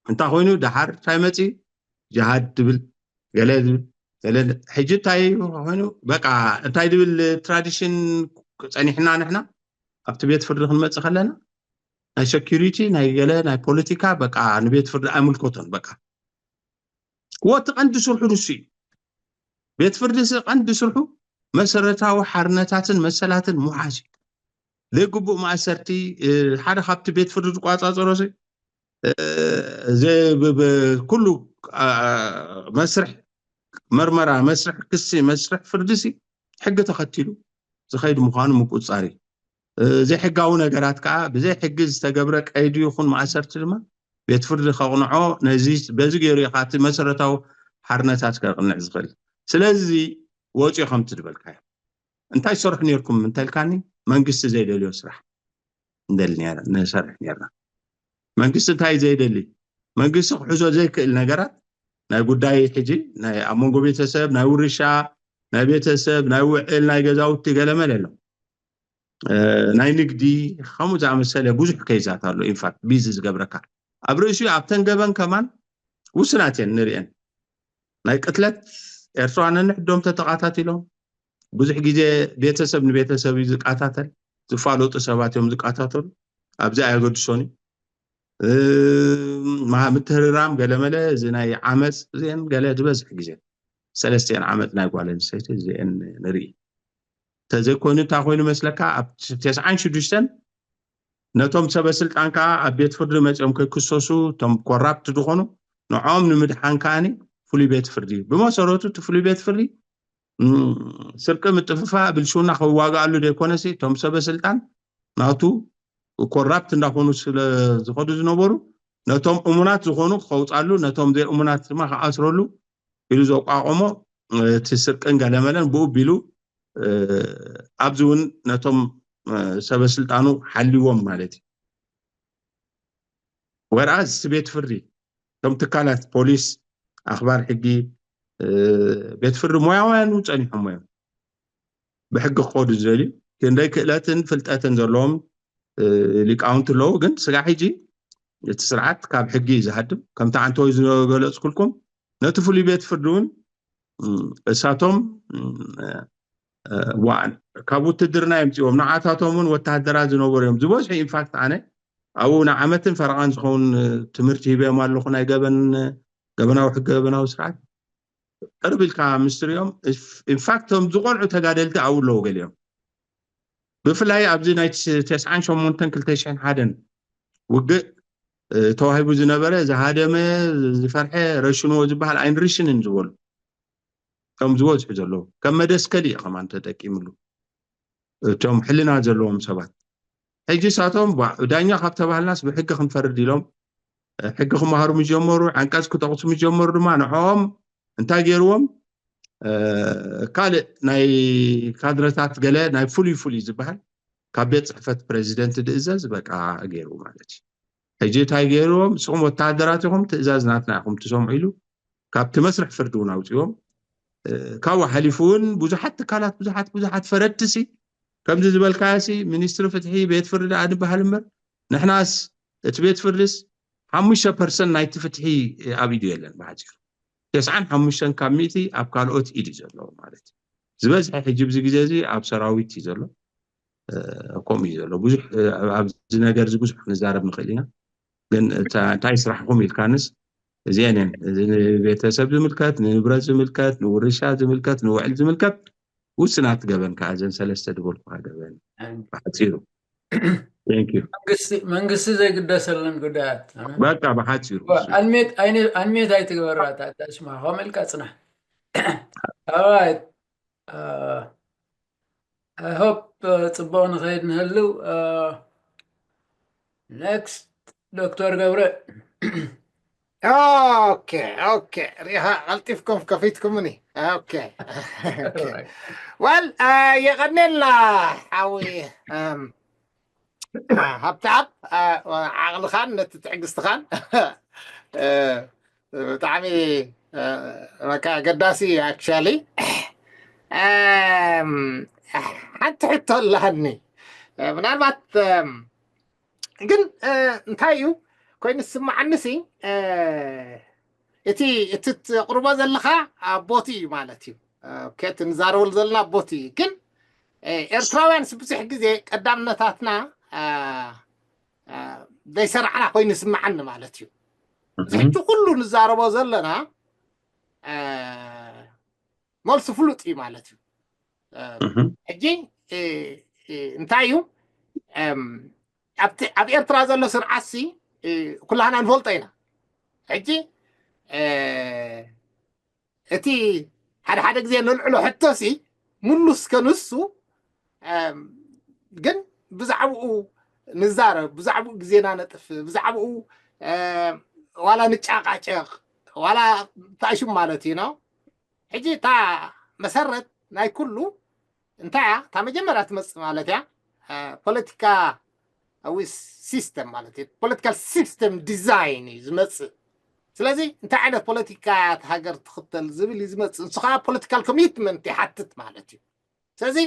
እንታይ ኮይኑ ደሓር እንታይ መፂ ጅሃድ ትብል ገለ ዝብል ገለ ሕጂ እንታይ ኮይኑ በቃ እንታይ ዝብል ትራዲሽን ፀኒሕና ንሕና ኣብቲ ቤት ፍርዲ ክንመፅእ ከለና ናይ ሴኪሪቲ ናይ ገለ ናይ ፖለቲካ በቃ ንቤት ፍርዲ ኣይምልከቶን በቃ ወቲ ቀንዲ ስርሑ ንሱ እዩ። ቤት ፍርዲ ሲ ቀንዲ ስርሑ መሰረታዊ ሓርነታትን መሰላትን ምውሓስ እዩ። ዘይግቡእ ማእሰርቲ ሓደ ካብቲ ቤት ፍርዲ ዝቋፃፀሮ ኩሉ መስርሕ መርመራ መስርሕ ክሲ መስርሕ ፍርዲ ሲ ሕጊ ተኸቲሉ ዝኸይድ ምዃኑ ምቁፅፃር እዩ። ዘይሕጋዊ ነገራት ከዓ ብዘይ ሕጊ ዝተገብረ ቀይዲ ይኹን ማእሰርቲ ድማ ቤት ፍርዲ ከቕንዖ ነዚ በዚ ገይሩ ኢኻ እቲ መሰረታዊ ሓርነታት ከቕንዕ ዝኽእል። ስለዚ ወፂኦ ከምቲ ዝበልካዮ እንታይ ትሰርሑ ነርኩም እንተልካኒ መንግስቲ ዘይደልዮ ስራሕ እንደል ንሰርሕ ነርና። መንግስቲ እንታይ ዘይደሊ መንግስቲ ክሕዞ ዘይክእል ነገራት ናይ ጉዳይ ሕጂ ናይ ኣብ መንጎ ቤተሰብ ናይ ውርሻ ናይ ቤተሰብ ናይ ውዕል ናይ ገዛውቲ ገለመለ ኣሎ ናይ ንግዲ ከምኡ ዝኣመሰለ ብዙሕ ከይዛት ኣሎ ኢንፋክት ቢዚ ዝገብረካ ኣብ ርእሲኡ ኣብተን ገበን ከማን ውስናት እየን ንርእየን ናይ ቅትለት ኤርትራውያን ነንሕዶም ተተቃታቲሎም ብዙሕ ግዜ ቤተሰብ ንቤተሰብ እዩ ዝቃታተል ዝፋለጡ ሰባት እዮም ዝቃታተሉ ኣብዚ ኣየገድሶን እዩ ምትህርራም ገለመለ እዚ ናይ ዓመፅ እዚአን ገለ ዝበዝሕ ግዜ ሰለስቲአን ዓመፅ ናይ ጓል ኣንስተይቲ እዚአን ንርኢ እንተዘይኮይኑ እንታይ ኮይኑ መስለካ ኣብ ተስዓን ሽዱሽተን ነቶም ሰበ ስልጣን ከዓ ኣብ ቤት ፍርዲ መፂኦም ከይክሰሱ እቶም ኮራፕት ዝኾኑ ንዖም ንምድሓን ከዓኒ ፍሉይ ቤት ፍርዲ ብመሰረቱ እቲ ፍሉይ ቤት ፍርዲ ስርቂ ምጥፍፋ ብልሽውና ክዋግኣሉ ዘይኮነሲ እቶም ሰበ ስልጣን ናቱ ኮራፕት እንዳኾኑ ስለ ዝኸዱ ዝነበሩ ነቶም እሙናት ዝኾኑ ከውፃሉ ነቶም ዘይእሙናት ድማ ክኣስረሉ ኢሉ ዘቋቆሞ እቲ ስርቅን ገለመለን ብኡ ቢሉ ኣብዚ እውን ነቶም ሰበስልጣኑ ሓልዎም ማለት እዩ። ወርኣስ እቲ ቤት ፍርዲ እቶም ትካላት ፖሊስ ኣኽባር ሕጊ ቤት ፍርዲ ሞያውያን እውን ፀኒሖሞ እዮም። ብሕጊ ክኸዱ ዝደልዩ ክንደይ ክእለትን ፍልጠትን ዘለዎም ሊቃውንቲ ኣለዉ ግን ስጋ ሕጂ እቲ ስርዓት ካብ ሕጊ እዩ ዝሃድም ከምቲ ዓንተወይ ዝገለፅኩልኩም ነቲ ፍሉይ ቤት ፍርዲ እውን እሳቶም ዋን ካብ ውትድርና የምፅዎም ንዓታቶም እውን ወተሃደራት ዝነበሩ እዮም ዝበዝሑ ኢንፋክት ኣነ ኣብኡ ንዓመትን ፈረቓን ዝኸውን ትምህርቲ ሂበዮም ኣለኹ ናይ ገበን ገበናዊ ሕጊ ገበናዊ ስርዓት ቅርብ ኢልካ ምስ ትሪኦም ኢንፋክት ቶም ዝቆልዑ ተጋደልቲ ኣብኡ ኣለዉ ገሊኦም ብፍላይ ኣብዚ ናይ ተስዓን ሸሞንተን ክልተ ሽሕን ሓደን ውግእ ተዋሂቡ ዝነበረ ዝሃደመ ዝፈርሐ ረሽንዎ ዝበሃል ኣይንርሽንን ዝበሉ ከም ዝበዝሑ ዘለዉ ከም መደስከል እዩ ከማን ተጠቂምሉ እቶም ሕልና ዘለዎም ሰባት ሕጂ ሳቶም ዳኛ ካብ ተባህልናስ ብሕጊ ክንፈርድ ኢሎም ሕጊ ክመሃሩ ምስ ጀመሩ፣ ዓንቀፅ ክጠቕሱ ምስ ጀመሩ ድማ ንዕኦም እንታይ ገይርዎም? ካልእ ናይ ካድረታት ገለ ናይ ፍሉይ ፍሉይ ዝበሃል ካብ ቤት ፅሕፈት ፕሬዚደንት ዝእዘዝ በቃ ገይሩ ማለት እዩ። ሕጂ እንታይ ገይርዎም? ንስኹም ወታደራት ኢኹም፣ ትእዛዝ ናትና ኢኹም ትሰምዑ ኢሉ ካብቲ መስርሕ ፍርዲ እውን ኣውፅዎም። ካብኡ ሓሊፉ እውን ብዙሓት ትካላት፣ ብዙሓት ብዙሓት ፈረድቲ ሲ ከምዚ ዝበልካዮ ሲ ሚኒስትሪ ፍትሒ፣ ቤት ፍርዲ ደኣ ንበሃል እምበር ንሕናስ እቲ ቤት ፍርድስ ሓሙሽተ ፐርሰንት ናይቲ ፍትሒ ኣብ ኢዱ የለን ብሓፂሩ። ተስዓን ሓሙሽተን ካብ ሚእቲ ኣብ ካልኦት ኢድ እዩ ዘለዎ ማለት እዩ። ዝበዝሐ ሕጂ ብዚ ግዜ እዚ ኣብ ሰራዊት እዩ ዘሎ። ከምኡ እዩ ዘሎ። ብዙሕ ኣብዚ ነገር እዚ ብዙሕ ክንዛረብ ንኽእል ኢና። ግን እንታይ ስራሕኹም ኢልካንስ እዚአን እየን። እዚ ንቤተሰብ ዝምልከት፣ ንንብረት ዝምልከት፣ ንውርሻ ዝምልከት፣ ንውዕል ዝምልከት ውስናት ገበን ከዓ እዘን ሰለስተ ዝበልኩካ ገበን ብሓፂሩ። መንግስቲ ዘይግደሰለን ጉዳያት በቃ ብሓፂሩ ኣንሜት ኣይትግበራ። ታስማ ከምኡ ኢልካ ፅናሕ። ኦራይት። I hope ፅቡቅ ንኸይድ ንህልው። Next ዶክተር ገብረ። Okay, okay. ሪኢኻ ቀልጢፍኩም ከፊትኩምኒ። Okay. Well, የቐኔልና ሓዊ ሃብተኣብ ዓቕልኻን ነቲ ትዕግስትኻን። ብጣዕሚ በቃ ኣገዳሲ። Actually ሓንቲ ሕቶ ኣለሃኒ። ምናልባት ግን እንታይ እዩ ኮይኑ ዝስማዓኒ ሲ እቲ እቲ ትቕርቦ ዘለኻ ቦቲ እዩ ማለት እዩ። እቲ ንዛረበሉ ዘለና ቦቲ እዩ። ግን ኤርትራውያን ብዙሕ ግዜ ቀዳምነታትና ዘይሰራዕና ኮይኑ ይስምዓኒ ማለት እዩ። ሕጂ ኩሉ ንዛረቦ ዘለና መልሱ ፍሉጥ እዩ ማለት እዩ። ሕጂ እንታይ እዩ? ኣብ ኤርትራ ዘሎ ስርዓትሲ ኩላህና ንፈልጦ ኢና። ሕጂ እቲ ሓደ ሓደ ግዜ ነልዕሎ ሕቶሲ ምሉስ ከንሱ ግን ብዛዕባኡ ንዛረብ፣ ብዛዕባኡ ግዜና ነጥፍ፣ ብዛዕባኡ ዋላ ንጫቃጨቕ ዋላ ታሽም ማለት እዩ ነው። ሕጂ እታ መሰረት ናይ ኩሉ እንታይ እያ? እታ መጀመርያ ትመፅእ ማለት እያ ፖለቲካ ኣዊ ሲስተም ማለት እዩ። ፖለቲካል ሲስተም ዲዛይን እዩ ዝመፅእ። ስለዚ እንታይ ዓይነት ፖለቲካ እያ ሃገር ትኽተል ዝብል እዩ ዝመፅእ። ንሱ ከዓ ፖለቲካል ኮሚትመንት ይሓትት ማለት እዩ። ስለዚ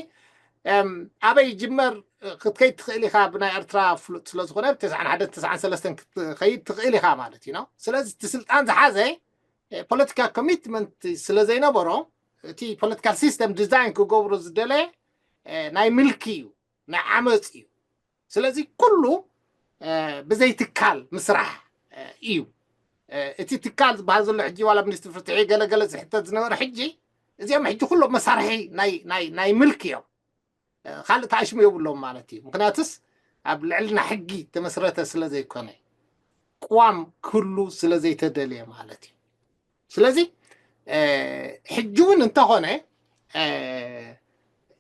ኣበይ ይጅመር ክትከይድ ትኽእል ኢኻ። ብናይ ኤርትራ ፍሉጥ ስለዝኾነ ተስዓን ሓደን ተስዓን ሰለስተን ክትኸይድ ትኽእል ኢኻ ማለት እዩ ነው። ስለዚ እቲ ስልጣን ዝሓዘ ፖለቲካል ኮሚትመንት ስለዘይነበሮ እቲ ፖለቲካል ሲስተም ዲዛይን ክገብሮ ዝደለየ ናይ ምልኪ እዩ፣ ናይ ዓመፅ እዩ። ስለዚ ኩሉ ብዘይ ትካል ምስራሕ እዩ። እቲ ትካል ዝበሃል ዘሎ ሕጂ ዋላ ሚኒስትሪ ፍትሒ ገለገለ ዝሕተት ዝነበረ ሕጂ እዚኦም ሕጂ ኩሎም መሳርሒ ናይ ምልኪ እዮም። ካልእ ተኣሽሙ የብሎም ማለት እዩ። ምክንያቱስ ኣብ ልዕልና ሕጊ ተመስረተ ስለ ዘይኮነ ቅዋም ክህሉ ስለ ዘይተደልየ ማለት እዩ። ስለዚ ሕጂ እውን እንተኾነ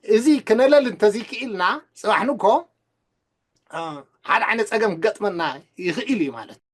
እዚ ክነለል እንተዘይክኢልና ፅባሕ ንግሆ ሓደ ዓይነት ፀገም ክገጥመና ይኽእል እዩ ማለት እዩ።